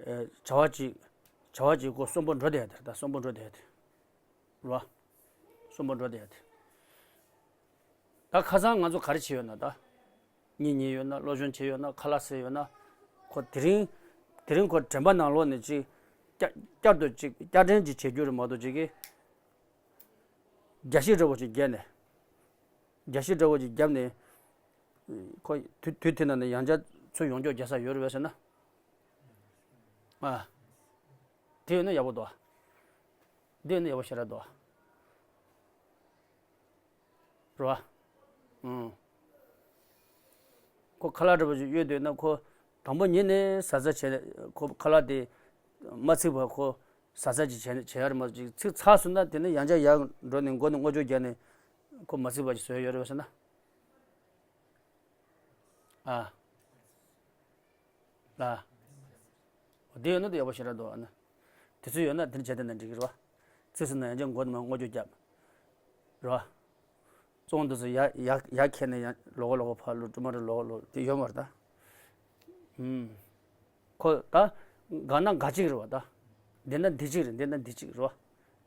ཨེ། བྱ་བ་གཅིག་བྱ་བ་གཅིག་ཁོ་གསོན་པོ་འགྲོ་བསྡད་ཡ་དེ་རེད། ད་གསོན་པོ་འགྲོ་བསྡད་ཡ་དེ་རེད་བ། གསོན་པོ་འགྲོ་བསྡད་ཡ་དེ། ད་ཁ་སང་ང་ཚོ་ག་རེ་བྱས་ཡོད་ན་ད། གཉིད་ཉལ་ཡོད་ན། སློབ་སྦྱོང་བྱས་ཡོད་ན། ཁ་ལག་ཟས་ཡོད་ན། ཁོ་དེ་རིང་དེ་རིང་ཁོ་དྲན་པ་ནང་ལོགས་ནས་ཅིག་བསྐྱར་བསྐྱར་དུ་ཅིག་བསྐྱར་དྲན་ཅིག་བྱེད་རྒྱུ་རེད་མ་གཏོགས་ཅིག་གིས། རྒྱ་ཤིག་འདྲ་བོ་ཅིག་བརྒྱབ་ནས། རྒྱ་ཤིག་འདྲ་བོ་ཅིག་བརྒྱབ་ནས། ཁོ་དུས་དུས་དེ་ན་ནས་ཡང་བསྐྱར་ཚུར་ཡོང་ཕྱོགས་རྒྱག་ས་ཡོད་རེད་པས་ཟེར་ན། ཨ། དེ་ཡོད་ན་ཡག་པོ་འདུག་དེ་ཡོད་ན་ཡག་པོ་ཞེ་དྲག་འདུག་རེད་བ། ཨང་། ཁོ་ཁ་ལག་འདྲ་པོ་ཞིག་གཡོལ་འདོད་ན་ཁོ་དང་པོ་ཉིད་ནས་ཟ་ཟ་བྱས་ནས་ཁོ་ཁ་ལག་དེ་མ་ཚིག་པར་ཁོ་ཟ་ཟ་ཅིག་བྱས་བྱས་ཡ་རེད་མ་གཏོགས་ཅིག་ཚིག་ཚར་སོང་ན་དེ་ནས་ཡང་བསྐྱར་ཡར་འགྲོ་ནས་མགོ་ནས་བརྔོས་བཅོས་རྒྱག་ནས་ཁོ་མ་ཚིག་པ་ཅིག་བཟོས་ཡོད་རེད་པས་ཟེར་ན། ཨ། ལ། འོ་དེ་ཡོད་ན་དེ་ཡག་པོ་ཞེ་དྲག་འདུག་ཨ་ནི། དེ་ཚོ་ཡོད་ན་དེ་འདྲ་བྱས་བསྡད་ན་འགྲིག་གི་རེད་བ། ཚིག་ཟིན་ན་ཡང་ཅིག་མགོ་ནས་མར་བརྔོས་བཅོས་རྒྱབ། རེད་བ། བཙོང་དུས་སུ་ཡར་ཡར་ཡར་ཁྱེར་ནས་ཡང་ལོག་ལོག་ཕར་ལོག་ཀྲུ་མ་རུ་ལོག་ལོག་དེ་ཡོད་མ་རེད་ད། ཨུམ། ཁོ་ད་འགག་ན་འགག་གཅིག་རེད་བ་ད། འདི་ན་འདི་གཅིག་རེད། འདི་ན་འདི་གཅིག་རེད་བ།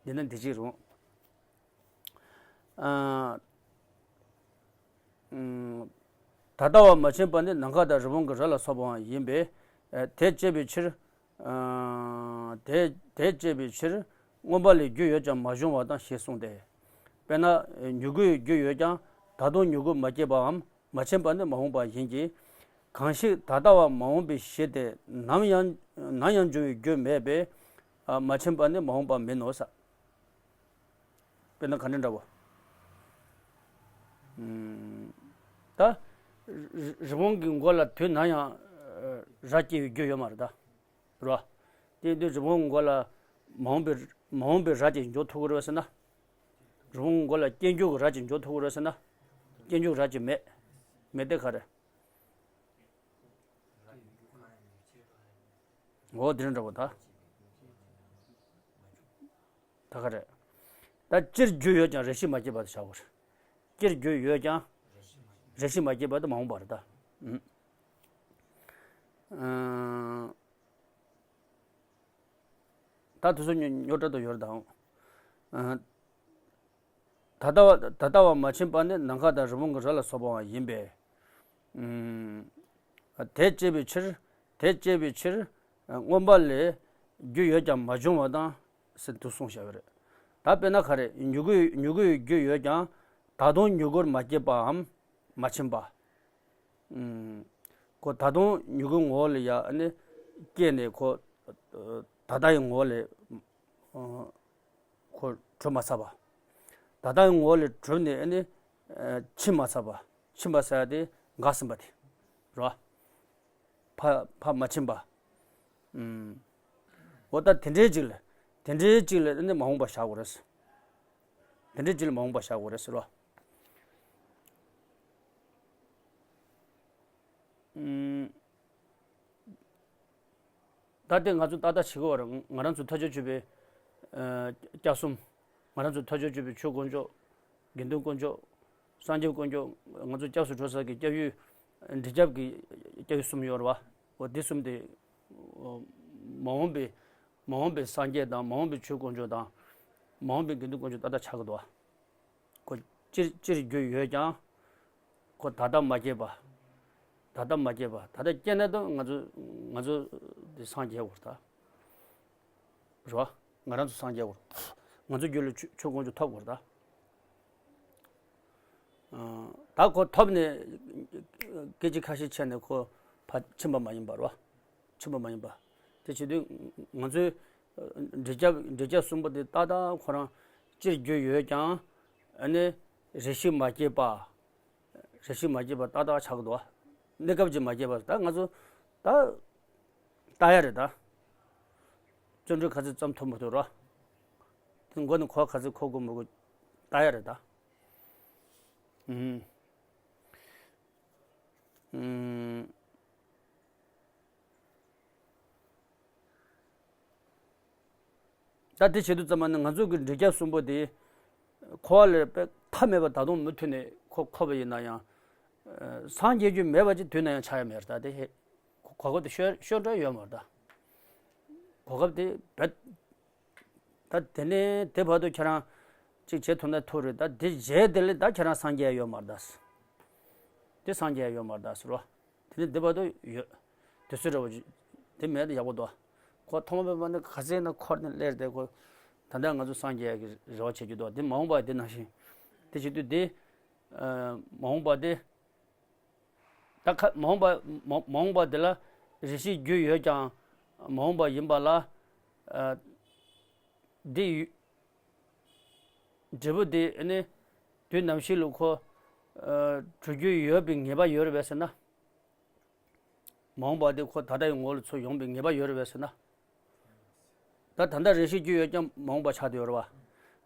འདི་ན་འདི་གཅིག་རེད། ཨ། ཨུམ། ད་ལྟ་བ་མ་ཕྱིན་པ་ནི་ནམ་མཁའ་དང་རི་བོང་གི་རྭ་ལ་སོགས་པའང་ཡིན་པས། ཨ། དེ་བསྐྱེད་པའི་ཕྱིར། ཨ། དེ་དེ་བསྐྱེད་པའི་ཕྱིར། མངོན་པ་ལས་རྒྱུ་ཡོད་ཀྱང་མ་བྱུང་བ་དང་ཞེས་གསུངས་ཏེ། དཔེར་ན། མྱུ་གུའི་རྒྱུ་ཡོད་ཀྱང་ད་དུང་མྱུ་གུ་མ་སྐྱེས་པའམ་མ་ཕྱིན་པ་ནི་མ་འོངས་པ་ཡིན་གྱི། གང་ཞིག་ད་ལྟ་བ་མ་འོངས་པའི་གཞི་དེ་ནམ་ཡང་ནམ་ཡང་འབྱུང་བའི་རྒྱུ་མེད་པས། མ་ཕྱིན་པ་ནི་མ་འོངས་པ་མིན་ནོ་ཟེར། དཔེར་ན་ག་འདྲ་འདྲ་བོ། ད། རི་བོང་གི་མགོ་ལ་དུས་ནམ་ཡང་རྭ་སྐྱེ་བའི་རྒྱུ་ཡོད་མ་རེད་ད། རེད་བ། དེ་དུས་རི་བོང་མགོ་ལ་མ་འོངས་པའི་མ་འོངས་པའི་རྭ་ཅིག་འཇོག་ཐུབ་ཀྱི་རེད་ཟེར་ན། རི་བོང་མགོ་ལ་སྐྱེ་འགྱུར་གྱི་རྭ་ཅིག་འཇོག་ཐུབ་ཀྱི་རེད་ཟེར་ན། སྐྱེ་འགྱུར་རྭ་ཅིག་མེད། མེད་དེ་ག་རེད། འོ་དེ་འདྲ་འདྲ་བོ་ད། ད་ག་རེད། ད་སྤྱིར་རྒྱུ་ཡོད་ཀྱང་རེ་ཞིག་མ་སྐྱེས་པ་དེ་བྱ་དགོས་རེད། སྤྱིར་རྒྱུ་ཡོད་ཀྱང་། རེ་ཞིག་མ་སྐྱེས་པ་དེ་མ་འོངས་པ་རེད་ད། ཨུམ། ཨང་། ད་དུས་ཚོད་རྙོག་དྲག་ཏུ་ཡོད་དང་། ཨང་། ད་ལྟ་བ་ད་ལྟ་བ་མ་ཕྱིན་པ་ནི་ནམ་མཁའ་དང་རི་བོང་གི་རྭ་ལ་སོགས་པའང་ཡིན་པས། ཨང་། དེ་སྐྱེད་པའི་ཕྱིར། དེ་སྐྱེད་པའི་ཕྱིར། མངོན་པ་ལས་རྒྱུ་ཡོད་ཀྱང་མ་བྱུང་བ་དང་ཟེར་དུ་གསུངས་བཞག་པ་རེད། ད་དཔེར་ན་ག་རེ། མྱུ་གུ་མྱུ་གུའི་རྒྱུ་ཡོད་ཀྱང་ད་དུང་མྱུ་གུར་མ་སྐྱེས་པའམ་མ་ཕྱིན་པ། ཨུམ། ཁོ་ད་དུང་མྱུ་གུའི་ངོ་བོ་ལ་ཡ་ཨ་ནི་སྐྱེས་ནས་ཁོ་ད་ལྟ་ཡི་ངོ་བོ་ལ་ཁོ་གྲུབ་མ་ཚར་བ། ད་ལྟ་ཡི་ངོ་བོ་ལ་གྲུབ་ནས་ཨ་ནི་ཕྱིན་མ་ཚར་བ། ཕྱིན་པ་ཟེར་ཡ་དེ་འགག་ཟིན་པ་དེ་རེད་བ། ཕ་ཕ་མ་ཕྱིན་པ། ཨུམ། འོ་ད་དེ་འདྲའི་ཅིག་ལ། དེ་འདྲའི་ཅིག་ལ་ནི་མ་འོངས་པ་བཞག་དགོས་རེད། དེ་འདྲའི་ཅིག་ལ་མ་འོངས་པ་བཞག་དགོས་རེད་ཟེར་བ། ཨུམ། ད་ལྟའི་ང་ཚོ་ཏག་ཏག་བྱེད་དགོས་པ་རེད། ང་རང་ཚོ་ཐོས་བརྗོད་བརྗོད་པའི་སྐྱབས་གསུམ། ང་རང་ཚོ་ཐོས་བརྗོད་བརྗོད་པའི་ཆོས་དཀོན་མཆོག་དགེ་འདུན་དཀོན་མཆོག་སངས་རྒྱས་དཀོན་མཆོག་ང་ཚོ་སྐྱབས་སུ་འགྲོ་ས་གི་སྐྱབས་ཡུལ། འབྲས་སྐྱབས་ཀྱི་སྐྱབས་ཡུལ་གསུམ་ཡོད་རེད་བ། འོ་དེ་གསུམ་དེ། མ་འོངས་པའི་མ་འོངས་པའི་སངས་རྒྱས་དང་མ་འོངས་པའི་ཆོས་དཀོན་མཆོག་དང་། མ་འོངས་པའི་དགེ་འདུན་དཀོན་མཆོག་ཏག་ཏག་ཆགས་ཀྱི་འདུག་བ། ཁོ་སྤྱིར་སྤྱིར་རྒྱུ་ཡོད་ཀྱང་། ཁོ་ད་ལྟ་མ་སྐྱེས་པ། ད་ལྟ་མ་སྐྱེས་པ། ད་ལྟ་སྐྱེས་ན་ད་ང་ཚོ་ང་ཚོ་དེ་སངས་རྒྱས་དགོས་རེད་ད། རེད་བ། ང་རང་ཚོ་སངས་རྒྱས་དགོས་རེད། ང་ཚོ་རྒྱུད་ལ་ཆོས་ཆོས་དཀོན་མཆོག་ཐོབ་དགོས་རེད་ད། ཨ། ད་ཁོ་ཐོབ་ནས་སྐད་ཅིག་ཁ་ཤས་ཆད་ནས་ཁོ་ཕར་ཕྱིན་པ་མ་ཡིན་པ་རེད་བ། ཕྱིན་པ་མ་ཡིན་པ། དེ་བྱེད་དུས་ང་ཚོའི་འབྲས་སྐྱབས་འབྲས་སྐྱབས་གསུམ་པོ་དེ་ཏག་ཏག་ཁོ་རང་སྤྱིར་རྒྱུ་ཡོད་ཀྱང་། ཨ་ནི་རེ་ཞིག་མ་སྐྱེས་པ། རེ་ཞིག་མ་སྐྱེས་པ་ཏག་ཏག་ཆགས་ཀྱི་འདུག་བ། གནས་སྐབས་ཀྱི་མ་སྐྱེས་པ་ད་ང་ཚོ་ད་ལྟ་ཡ་རེད་ད། བརྩོན་འགྲུས་ག་ཚོད་བརྩམས་ཐུབ་མ་ཐུབ་རོ། དེ་མགོ་ནས་འཁོར་ག་ཚོད་འཁོར་དགོས་མི་དགོས་ལྟ་ཡ་རེད་ད། ཨུམ། ཨུམ། ད་དེ་བྱེད་དུས་ཙམ་པ་ནི་ང་ཚོ་གི་འབྲས་སྐྱབས་གསུམ་པོ་དེ་འཁོར་བ་ལས་པའི་མཐའ་མེད་པ་ད་དུང་མུ་མཐུད་ནས་འཁོར་འཁོར་བ་ཡིན་ན་ཡང་། སངས་རྒྱས་རྒྱུ་མེད་པ་ཅིག་དུས་ན་ཡང་ཆགས་ཡ་མེད་རེད་ད་དེ། གོ་སྐབས་དེ་ཤོར་ཤོར་འགྲོ་ཡོད་མ་རེད་ད། གོ་སྐབས་དེ་བེད། ད་དེ་ནས་དེ་བར་དུ་ཁྱེད་རང་ཅིག་བྱེད་ཐུབ་ན་ཐུབ་རེད་ད། དེ་རྗེས་དེ་ལས་ད་ཁྱེད་རང་སངས་རྒྱས་ཡོད་མ་རེད་ད། དེ་སངས་རྒྱས་ཡོད་མ་རེད་ད་ཟེར་བ། དེ་ནས་དེ་བར་དུ་ཡོད། དུས་ཚོད་རེ་བ་ཅིག་དེ་མེད་དེ་ཡག་པོ་འདུག་ཁོ་ཐོག་མ་མེད་པ་ནས་ག་ཚད་ན་འཁོར་ནས་སླེབས་ཏེ་ཁོ། ད་ལྟ་ང་ཚོ་སངས་རྒྱས་ཀྱི་རེ་བ་བྱེད་རྒྱུ་འདུག་དེ་མ་འོངས་པ་དེ་ནང་བཞིན། དེ་བྱེད་དུས་དེ། མ་འོངས་པ་དེ། ད་ཁ་མ་འོངས་པ་མ་མ་འོངས་པ་དེ་ལ་རེ་ཞིག་རྒྱུ་ཡོད་ཀྱང་མ་འོངས་པ་ཡིན་པ་ལ། ཨ། འདི་ཡོད། འབྲས་བུ་དེ་ནི་དུས་ནམ་ཞིག་ལ་ཁོ། ཨ། གྲུབ་རྒྱུ་ཡོད་པའི་ངེས་པ་ཡོད་རེད་པས་ཟེར་ན། མ་འོངས་པ་དེ་ཁོ་ད་ལྟ་ཡི་ངོ་ལ་ཚུར་ཡོང་པའི་ངེས་པ་ཡོད་རེད་པས་ཟེར་ན། ད་ད་ལྟ་རེ་ཞིག་རྒྱུ་ཡོད་ཀྱང་མ་འོངས་པ་ཆགས་བསྡད་ཡོད་རེད་བ།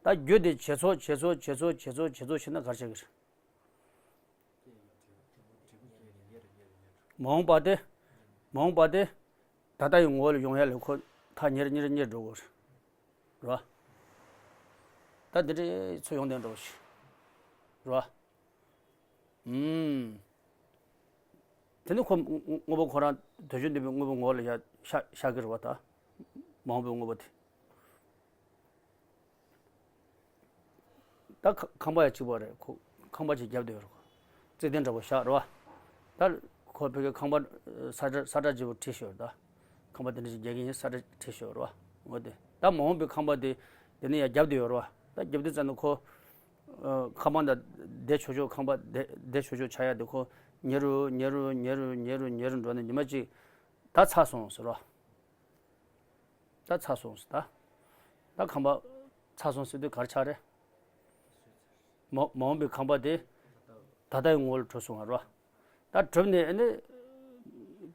ད་རྒྱུ་དེ་བྱེད་ཚོགས་བྱེད་ཚོགས་བྱེད་ཚོགས་བྱེད་ཚོགས་བྱེད་ཚོགས་བྱེད་ན་ག་རེ་བྱེད་ཀྱི་རེད། མ་འོངས་པ་དེ། མ་འོངས་པ་དེ། ད་ལྟ་ཡི་ངོ་བོ་ལ་ཡོང་ཡ་ལས་ཁོ་ཐག་ཉེ་རུ་ཉེ་རུ་ཉེ་རུ་འགྲོ་དགོས་རེད། རེད་བ། ད་འདི་འདྲའི་ཚོ་ཡོང་དེ་འགྲོ་ཞིག་རེད་བ། ཨུམ། དེ་ནི་ཁོ་དངོས་པོ་ཁོ་རང་དོན་བྱེད་འདུན་པའི་དངོས་པོའི་ངོ་བོ་ལ་ཡ་ཤ་ཤ་གི་རེད་བ་ད། མ་འོངས་པའི་དངོས་པོ་དེ། ད་ཁ་ཁང་པ་ཡང་གཅིག་པ་རེད། ཁོ་ཁང་པ་ཅིག་བརྒྱབ་བསྡད་ཡོད་རེད། ཁོ་བརྩེགས་ལྡན་འདྲ་པོ་བཞག་རེད་བ། ད་ཁོ་ཕ་གིའི་ཁང་པ་ས་ཁྲ་ས་ཁྲ་ལྗིད་པོ་བྲིས་ཤོག་རེད་ད། ཁང་པ་དེ་འདྲ་ཞིག་རྒྱག་གི་ཡིན་ས་ཁྲ་བྲིས་ཤོག་རེད་བ། འོ་དེ་ད་མ་འོངས་པའི་ཁང་པ་དེ་ དེ་ནས་ཡར་རྒྱབ་དུ་ཡོད་རེད་བ། ད་རྒྱབ་དུས་ཙམ་ན་ཁོ། ཨ། ཁ་པར་དང་བསྡད་ཆོག་ཆོག་ཁང་པ་བསྡད་བསྡད་ཆོག་ཆོག་ཆགས་ཡ་དེ་ཁོ་ཉེ་རུ་ཉེ་རུ་ཉེ་རུ་ཉེ་རུ་ཉེ་རུ་འགྲོ་ནས་ཉི་མ་གཅིག་ད་ཚར་སོང་ཟེར་རོ། ད་ཚར་སོང་ཟེར་ད། ད་ཁང་པ་ཚར་སོང་ཟེར་དུས་ག་རེ་ཆགས་རེད། མ་མ་འོངས་པའི་ཁང་པ་དེ་ད་ལྟའི་ངོ་བོ་ལ་གྲུབ་སོང་བ་རོ། ད་གྲུབ་ནས་ཨ་ནི་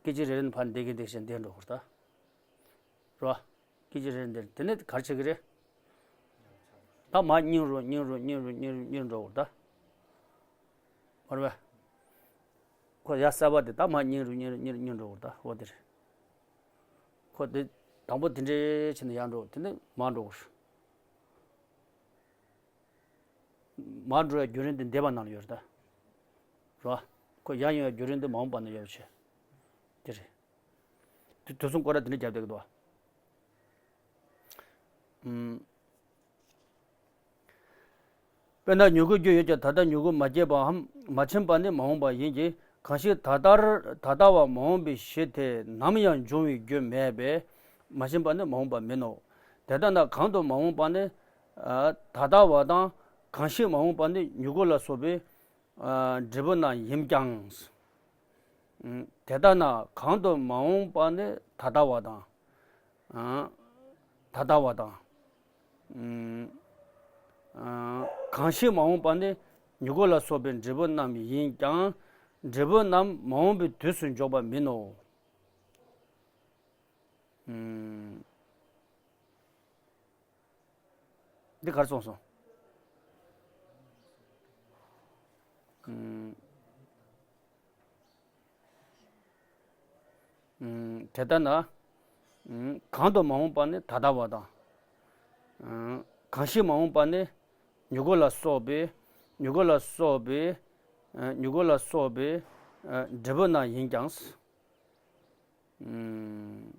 སྐད་ཅིག་རེ་རེ་ཕར་འདེད་གི་འདེད་བཞིན་འདེད་འགྲོ་གི་རེད་ད། རོ། སྐད་ཅིག་རེ་རེ་འདེད་དེ་ནས་ག་རེ་བྱེད་ཀྱི་རེད། ད་མར་སྙིང་རུ་སྙིང་རུ་སྙིང་རུ་སྙིང་རུ་སྙིང་རུ་འགྲོ་གི་རེད་ད། མ་རེད་པས། ཁོ་ཡར་གསར་པ་དེ་ད་མར་སྙིང་རུ་སྙིང་རུ་སྙིང་རུ་སྙིང་རུ་འགྲོ་གི་རེད་ད། འོ་དེ་རེད། ཁོ་དེ་དང་པོ་དེ་འདྲའི་ཕྱིན་ནས་ཡར་འགྲོ། དེ་ནས་མར་འགྲོ་གི་རེད། མར་འགྲོ་བའི་བརྒྱུད་རིམ་དེ་འདས་པ་ནང་ལ་ཡོད་རེད་ད། རོ། ཁོ་ཡར་ཡོང་བའི་བརྒྱུད་རིམ་དེ་མ་འོངས་པ་ན་ཡོད་པ་བྱས། དེ་རེད། དུ་དུས་གསུམ་སྐོར་ར་དེ་འདྲ་རྒྱབ་བསྡད་ཀྱི་འདུག་བ། ཨུམ། དཔེར་ན་མྱུ་གུ་རྒྱུ་ཡོད་ཀྱང་ད་ལྟ་མྱུ་གུ་མ་སྐྱེས་པའམ་མ་ཕྱིན་པ་ནི་མ་འོངས་པ་ཡིན་གྱི། གང་ཞིག་ད་ལྟར་ད་ལྟ་བ་མ་འོངས་པའི་གཞི་དེ་ནམ་ཡང་འབྱུང་བའི་རྒྱུ་མེད་པས་མ་ཕྱིན་པ་ནི་མ་འོངས་པ་མིན་ནོ། དེ་ལྟ་ན་གང་དུ་མ་འོངས་པ་ནི། ཨ། ད་ལྟ་བ་དང་། གང་ཞིག་མ་འོངས་པ་ནི་མྱུ་གུ་ལ་སོགས་པའི། ཨ། འབྲས་བུ་རྣམས་ཡིན་ཀྱང་། ཨུམ། དེ་ལྟ་ན་གང་དུ་མ་འོངས་པ་ནི་ད་ལྟ་བ་དང་། ཨ། ད་ལྟ་བ་དང་། ཨུམ། ཨ། གང་ཞིག་མ་འོངས་པ་ནི་མྱུ་གུ་ལ་སོགས་པའི་འབྲས་བུ་རྣམས་ཡིན་ཀྱང་། འབྲས་བུ་རྣམས་མ་འོངས་པའི་དུས་སུ་འཇོག་པ་མིན་ནོ། ཨུམ། འདི་ག་རེ་གསུངས་སོང་། ཨུམ། ཨུམ། དེ་ལྟ་ན། ཨུམ། གང་དུ་མ་འོངས་པ་ནི་ད་ལྟ་བ་དང་། ཨུམ། གང་ཞིག་མ་འོངས་པ་ནི་མྱུ་གུ་ལ་སོགས་པའི། མྱུ་གུ་ལ་སོགས་པའི། ཨ། མྱུ་གུ་ལ་སོགས་པའི། ཨ། འབྲས་བུ་རྣམས་ཡིན་ཀྱང་། ཨུམ།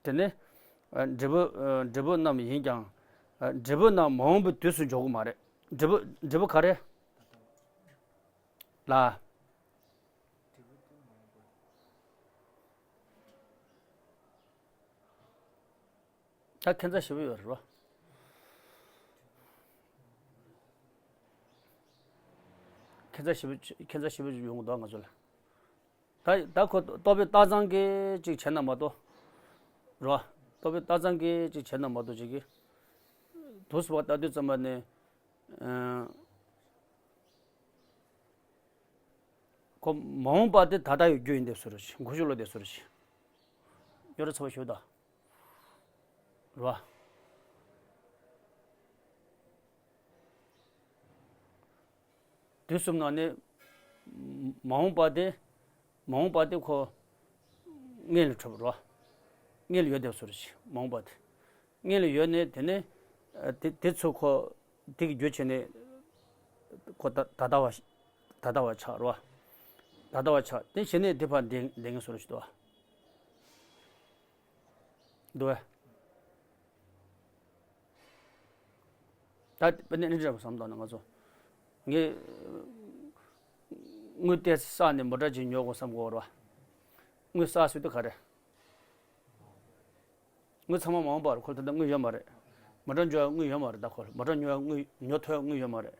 དེ་ནས། ཨ། འབྲས་བུ། ཨ། འབྲས་བུ་རྣམས་ཡིན་ཀྱང་། ཨ། འབྲས་བུ་རྣམས་མ་འོངས་པའི་དུས་སུ་འཇོག་གི་མ་རེད། འབྲས་བུ། འབྲས་བུ་ག་རེ། ལ། ད་ཁྱད་མཚར་ཞེ་པོ་ཡོད་རེད་བ། ཁྱད་མཚར་ཞེ་པོ། ཁྱད་མཚར་ཞེ་པོ་ཡོང་གི་འདུག་ང་ཚོ་ལ། ད་ད་ཁོ་རྟོག་པའི་རྟགས་ཙམ་གྱིས་ཅིག་བྱས་ན་མ་གཏོགས། རེད་བ། རྟོག་པའི་རྟགས་ཙམ་གྱིས་ཅིག་བྱས་ན་མ་གཏོགས་ཅིག་གིས། དུས་སུ་བ་ལྟ་དུས་ཙམ་པ་ནས། ཨ། ཁོ་མ་འོངས་པ་དེ་ད་ལྟ་ཡི་རྒྱུ་ཡིན་བསྡད་སྲོལ་རེད། འགོ་ཤུགས་ལོག་བསྡད་སྲོལ་རེད། ཡོད་རེད་ཚ་བ་ཞུ་ད། རེད་བ། དུས་གསུམ་ནང་ནས་མ་འོངས་པ་དེ། མ་འོངས་པ་དེ་ཁོ་སྔོན་ལ་གྲུབ་རོ། སྔོན་ལ་ཡོད་བསྡད་སྲོལ་རེད། མ་འོངས་པ་དེ། སྔོན་ལ་ཡོད་ནས་དེ་ནས། ཨ། དེ་དེ་ཚོ་ཁོ་དེ་གི་རྒྱུ་བྱས་ནས་ཁོ་ད་ད་ལྟ་བ་ད་ལྟ་བ་ཆགས་རོ། ད་ལྟ་བ་ཆགས་དེ་བྱས་ནས་དེ་ཕར་འདེད་འདེད་ངེས་སྲོལ་ཞིག་འདུག་བ། འདུག་བས། ད་དཔེར་ན་འདི་འདྲ་བསམ་བཏང་ན་ང་ཚོ། ངས་དངུལ་དེ་བསགས་ནས་མོ་ཊ་ཅིག་ཉོ་དགོས་བསམ་གོ་ར། དངུལ་བསགས་ཟེར་དུས་ག་རེ། དངུལ་ཚང་མ་མ་འོངས་པར་ཁོ་ད་ལྟ་དངུལ་ཡོད་མ་རེད། མོ་ཊ་ཉོ་ཡ་དངུལ་ཡོད་མ་རེད། ད་ཁོ་མོ་ཊ་ཉོ་ཡ་དངུལ་ཉོ་ཐུབ་ཡ་དངུལ་ཡོད་མ་རེད།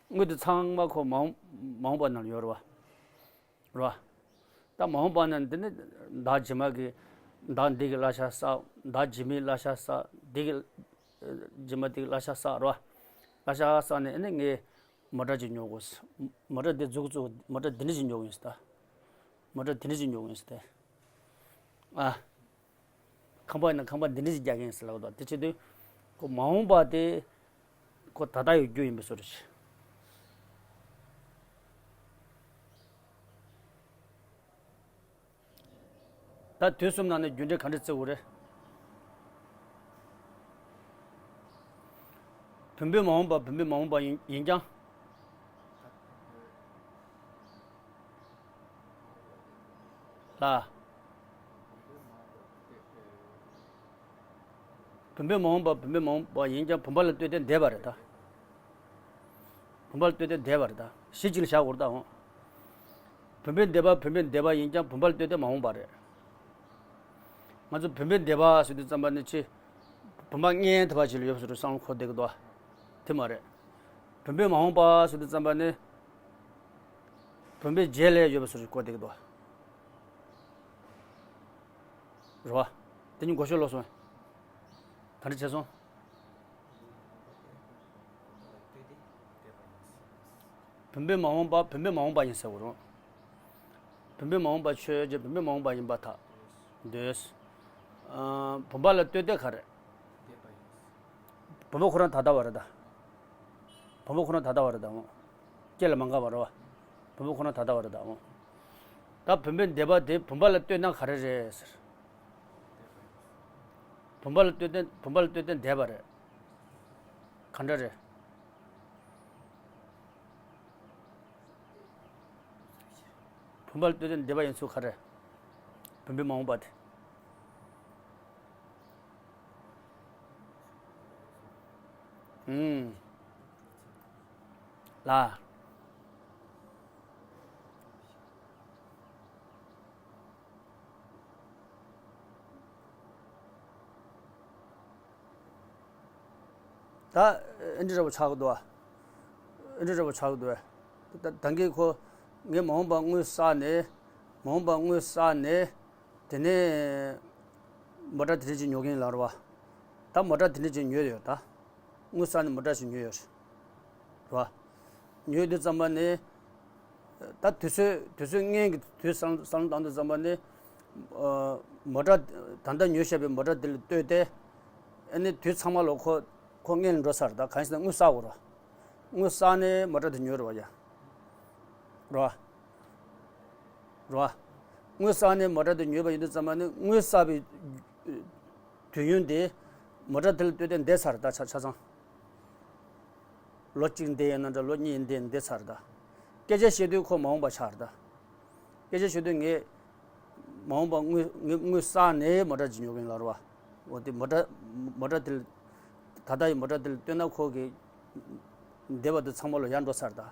དངུལ་དེ་ཚང་མ་ཁོ་མ་འོངས་མ་འོངས་པ་ནང་ལ་ཡོད་རེད་བ། རེད་བ། ད་མ་འོངས་པ་ན་འདི་ནི་བདག་རྗེས་མ་གི། བདག་འདི་གི་གླ་ཆ་བསགས། བདག་རྗེས་མའི་གླ་ཆ་བསགས། འདི་གི་རྗེས་མ་འདི་གི་གླ་ཆ་བསགས་རོ། གླ་ཆ་བསགས་ནས་ཨ་ནི་ངས་མོ་ཊ་ཅིག་ཉོ་དགོས། མོ་ཊ་འདི་འཛུགས་འཛུགས་མོ་ཊ་འདི་འདྲ་ཅིག་ཉོ་དགོས་ཡིན་ཟེར་ད། མོ་ཊ་འདི་འདྲ་ཅིག་ཉོ་དགོས་ཡིན་ཟེར་ད། ཨ། ཁང་པ་ཡིན་ན་ཁང་པ་འདི་འདྲ་ཞིག་རྒྱག་གི་ཡིན་ཟེར་ལབ་དང་དེ་བྱེད་དུས། ཁོ་མ་འོངས་པ་དེ་ཁོ་ད་ལྟ་ཡི་རྒྱུ་ཡིན་པའི་བཟོ་འདྲ་ཞིག་ད་དུས་གསུམ་ནང་ནས་རྒྱུ་འབྲས་ག་འདྲ་བརྩི་དགོས་རེད། བུམ་པའི་མ་འོངས་པ་བུམ་པའི་མ་འོངས་པ་ཡིན་ཡིན་ཀྱང་། ལ། བུམ་པའི་མ་འོངས་པ་བུམ་པའི་མ་འོངས་པ་ཡིན་ཀྱང་བུམ་པ་ལ་ལྟོས་ཏེ་འདས་པ་རེད་ད། བུམ་པ་ལ་ལྟོས་ཏེ་འདས་པ་རེད་ད། གཞི་གཅིག་ལ་བཞག་དགོས་རེད་ད་འོང་། བུམ་པའི་འདས་པ་བུམ་པའི་འདས་པ་ཡིན་ཀྱང་བུམ་པ་ལ་ལྟོས་ཏེ་མ་འོངས་པ་རེད། ང་ཚོ་བུམ་པའི་འདས་པ་ཟེར་དུས་ཙམ་པ་ནི་ཅི། བུམ་པ་མངོན་ཐུབ་པ་ཅིག་ལ་ཡོད་པའི་བཟོ་འདྲ་བསམ་བློ་འཁོར་བསྡད་ཀྱི་འདུག་དེ་མ་རེད། བུམ་པའི་མ་འོངས་པ་ཟེར་དུས་ཙམ་པ་ནི། བུམ་པའི་རྗེས་ལ་ཡོད་པའི་བཟོ་འདྲ་འཁོར་བསྡད་ཀྱི་འདུག་རེད་བ། དེ་གཉིས་གོ་ཤོད་ལོག་སོང་། ག་འདྲ་བྱས་སོང་། བུམ་པའི་མ་འོངས་པ་བུམ་པའི་མ་འོངས་པ་ཡིན་ཟེར་བ་རུང་། བུམ་པའི་མ་འོངས་པ་ཆོས་ཅན་བུམ་པའི་མ་འོངས་པ་ཡིན་པར་ཐལ། འདོད། ཨ། བུམ་པ་ལ་ལྟོས་ཏེ་ག་རེ། བུམ་པ་ཁོ་རང་ད་ལྟ་བ་རེད་ད། བུམ་པ་ཁོ་རང་ད་ལྟ་བ་རེད་ད་འོང་། སྐྱེ་ལ་མ་འགགས་པ་རེད་བ། བུམ་པ་ཁོ་རང་ད་ལྟ་བ་རེད་ད་འོང་། ད་བུམ་པའི་འདས་པ་དེ་བུམ་པ་ལ་ལྟོས་ན་ག་རེ་རེད་ཟེར། བུམ་པ་ལ་ལྟོས་ཏེ་བུམ་པ་ལ་ལྟོས་ཏེ་འདས་པ་རེད། ག་འདྲ་རེད། བུམ་པ་ལ་ལྟོས་ཏེ་འདས་པ་ཡིན་ཚུལ་ག་རེ། བུམ་པའི་མ་འོངས་པ་དེ། ཨུམ། ལ། ད་ཨེ་འདྲ་འདྲ་པོ་ཆགས་ཀྱི་འདུག་ཨ། ཨེ་འདྲ་འདྲ་པོ་ཆགས་ཀྱི་འདུག་ཨ། ད་ད་གིན་ཁོ། ངས་མ་འོངས་པ་དངོས་བསགས་ནས། མ་འོངས་པ་དངོས་བསགས་ནས། དེ་ནས། མོ་ཊ་དེ་འདྲ་ཅིག་ཉོ་གིན་ལབ་རེད་བ། ད་མོ་ཊ་དེ་འདྲ་ཅིག་ཉོས་ཡོད་ད། དངོས་བསགས་ནས་མོ་ཊ་ཞིག་ཉོས་ཡོད་རེད། རེད་བ། ཉོས་དུས་ཙམ་པ་ནས། ད་དུས་ཚོད་དུས་ཚོད་སྔོན་གྱི་དུས་བསམ་བསམ་བློ་བཏང་དུས་ཙམ་པ་ནས། ཨ། མོ་ཊ་ད་ལྟ་ཉོས་བཞག་པའི་མོ་ཊ་དེ་ལ་ལྟོས་ཏེ། ཨ་ནི་དུས་ཚང་མ་ལ་ཁོ་ཁོ་སྔོན་ལ་འགྲོ་ས་རེད་ད། གང་ཡིན་ཟེར་ན་དངོས་བསགས་དགོས་རེད་བ། དངོས་བསགས་ནས་མོ་ཊ་དེ་ཉོས་རེད་བ་ཡ། རེད་བ། རེད་བ། དངོས་བསགས་ནས་མོ་ཊ་དེ་ཉོས་པ་ཡིན་དུས་ཙམ་པ་ནི་དངོས་བསགས་པའི་དུས་ཡུན་དེ་མོ་ཊ་དེ་ལ་ལྟོས་ཏེ་འདས་ཚར་ད་ཆ་ཆ་ཚང་། ལོ་གཅིག་འདས་ཡིན་ན་འདྲ་ལོ་གཉིས་འདས་འདས་ཚར་ད། སྐད་ཆ་བཤད་དུས་ཁོ་མ་འོངས་པ་ཆགས་རེད་ད། སྐད་ཆ་བཤད་དུས་ངས་མ་འོངས་པ་དངོས་ངས་དངོས་བསགས་ནས་མོ་ཊ་ཅིག་ཉོ་གིན་ལབ་རེད་བ། འོ་དེ་མོ་ཊ་མོ་ཊ་དེ་ལ་ད་ལྟ་ཡི་མོ་ཊ་དེ་ལ་ལྟོས་ན་ཁོ་གི་འདས་པ་དེ་ཚང་མ་ལ་ཡར་འགྲོ་ཚར་ད།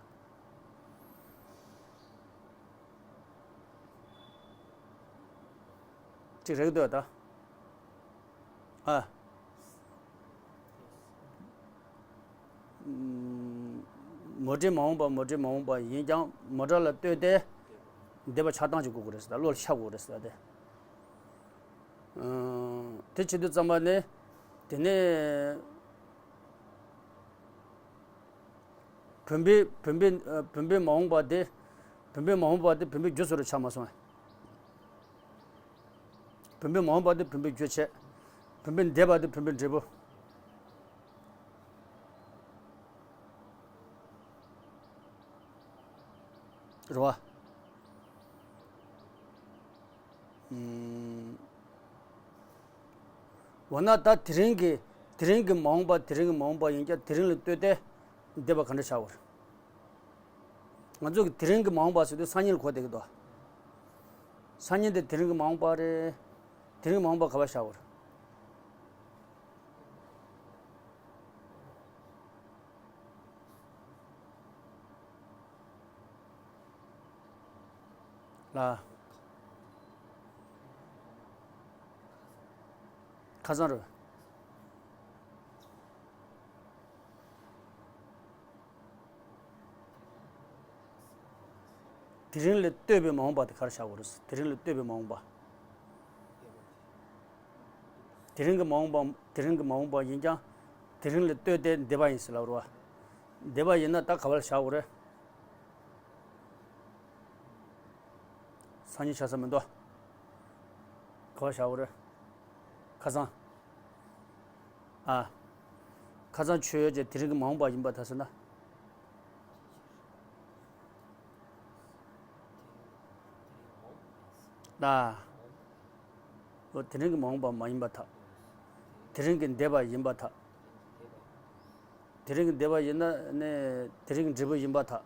ཅིག་རེག་འདོད་ད། ཨ། མོ་ཊའི་མ་འོངས་པ་མོ་ཊའི་མ་འོངས་པ་ཡིན་ཀྱང་མོ་ཊ་ལ་ལྟོས་ཏེ་འདས་པ་ཆགས་སྡང་བྱེད་དགོས་ཀྱི་རེད་ཟེར་ད། བློ་ལ་འཆར་དགོས་རེད་ཟེར་ད་དེ། ཨ། དེ་བྱེད་དུས་ཙམ་པ་ནས་དེ་ནས། བུམ་པའི་བུམ་པའི་ཨ། བུམ་པའི་མ་འོངས་པ་དེ། བུམ་པའི་མ་འོངས་པ་དེ་བུམ་པའི་རྒྱུ་ཟེར་རུ་ཆགས་མ་སོང་། བུམ་པའི་མ་འོངས་པ་དེ་བུམ་པའི་རྒྱུ་བྱས། བུམ་པའི་འདས་པ་དེ་བུམ་པའི་འབྲས་བུ། རེད་བ། ཨུམ། འོ་ན་ད་དེ་རིང་གི་དེ་རིང་གི་མ་འོངས་པ་དེ་རིང་གི་མ་འོངས་པ་ཡིན་ཀྱང་དེ་རིང་ལ་ལྟོས་ཏེ་འདས་པ་ག་འདྲ་ཆགས་པ་རེད། ང་ཚོ་གི་དེ་རིང་གི་མ་འོངས་པ་ཟེར་དུས་སང་ཉིན་ལ་གོ་བསྡད་ཀྱི་འདུག་སང་ཉིན་དེ་དེ་རིང་གི་མ་འོངས་པ་རེད། དེ་རིང་གི་མ་འོངས་པ་ག་པར་ཆགས་པ་རེད། ལ། ཁ་སང་རེད། དེ་རིང་ལ་ལྟོས་པའི་མ་འོངས་པ་དེ་ག་རེ་བྱ་དགོས་རེད། དེ་རིང་ལ་ལྟོས་པའི་མ་འོངས་པ། དེ་རིང་གི་མ་འོངས་པ་དེ་རིང་གི་མ་འོངས་པ་ཡིན་ཀྱང་། དེ་རིང་ལ་ལྟོས་ཏེ་འདས་པ་ཡིན་ཟེར་ལབ་རེད་བ། འདས་པ་ཡིན་ན་ད་ག་པར་བཞག་དགོས་རེད། སང་ཉིན་ཆགས་ས་མི་འདུག་ག་པར་བཞག་དགོས་རེད། ཁ་སང་། ཨ། ཁ་སང་ཆོས་ཡོད་ཅེས་དེ་རིང་གི་མ་འོངས་པ་ཡིན་པར་ཐལ་ཟེར་ན། ད། འོ་དེ་རིང་གི་མ་འོངས་པ་མ་ཡིན་པར་ཐལ། དེ་རིང་གི་འདས་པ་ཡིན་པར་ཐལ། དེ་རིང་གི་འདས་པ་ཡིན་ན་ནི་དེ་རིང་གི་འབྲས་བུ་ཡིན་པར་ཐལ།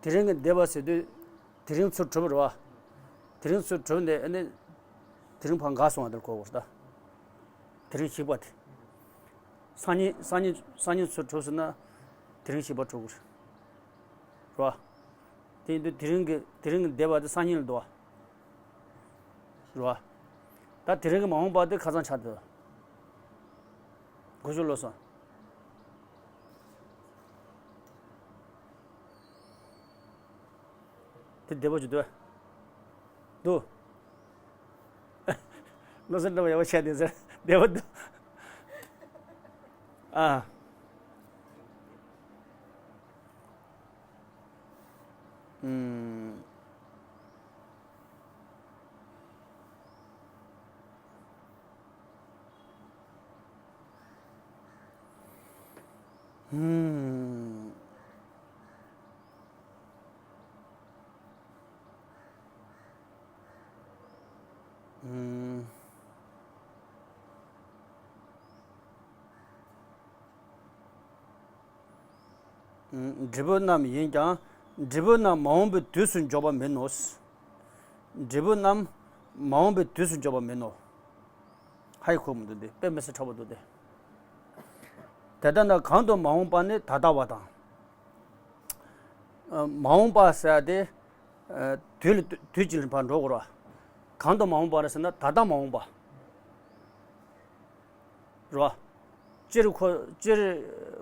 དེ་རིང་གི་འདས་པ་ཟེར་དུས་དེ་རིང་ཚུར་གྲུབ་རེད་བ། དེ་རིང་ཚུར་གྲུབ་ནས་ཨ་ནི་དེ་རིང་ཕར་འགག་སོང་བ་དེར་གོ་དགོས་རེད་ད། དེ་རིང་ཞིག་པ་དེ། སང་ཉིན་སང་ཉིན་སང་ཉིན་ཚུར་གྲུབ་ཟེར་ན་དེ་རིང་ཞིག་པ་གྲུབ་དགོས་རེད་བ། དེ་ཡིན་དུས་དེ་རིང་གི་དེ་རིང་གི་འདས་པ་དེ་སང་ཉིན་ལ་འདུག་བ། རེད་བ། ད་དེ་རིང་གི་མ་འོངས་པ་དེ་ཁ་སང་ཆགས་འདུག་གོ་ཆོད་ལོ་སོང་། དེ་བདེ་པོ་ཅིག་འདུག་བ། འདུག་བློ་སེམས་འདྲ་བ་ཡག་པོ་བྱས་ཏེ་ཟེར་བདེ་པོ་འདུག་ཨ། ཨུམ། ཨུམ། ཨུམ། འབྲས་བུ་རྣམས་ཡིན་ཀྱང་། འབྲས་བུ་རྣམས་མ་འོངས་པའི་དུས་སུ་འཇོག་པ་མིན་ནོ། འབྲས་བུ་རྣམས་མ་འོངས་པའི་དུས་སུ་འཇོག་པ་མིན་ནོ། ཧ་ཡི་གོ་མི་འདུག་སྟེ། དཔེ་མི་སྲིད་ཕྲ་བོ་འདུག་སྟེ། དེ་ལྟ་ན་གང་དུ་མ་འོངས་པ་ནི་ད་ལྟ་བ་དང་། མ་འོངས་པ་ཟེར་ཏེ། དུས་ལ་དུས་གཅིག་ལ་ཕར་འགྲོ་དགོས་ར། གང་དུ་མ་འོངས་པ་རེད་ཟེར་ན་ད་ལྟ་མ་འོངས་པ། རེད་བ། སྤྱིར་ཁོ་སྤྱིར་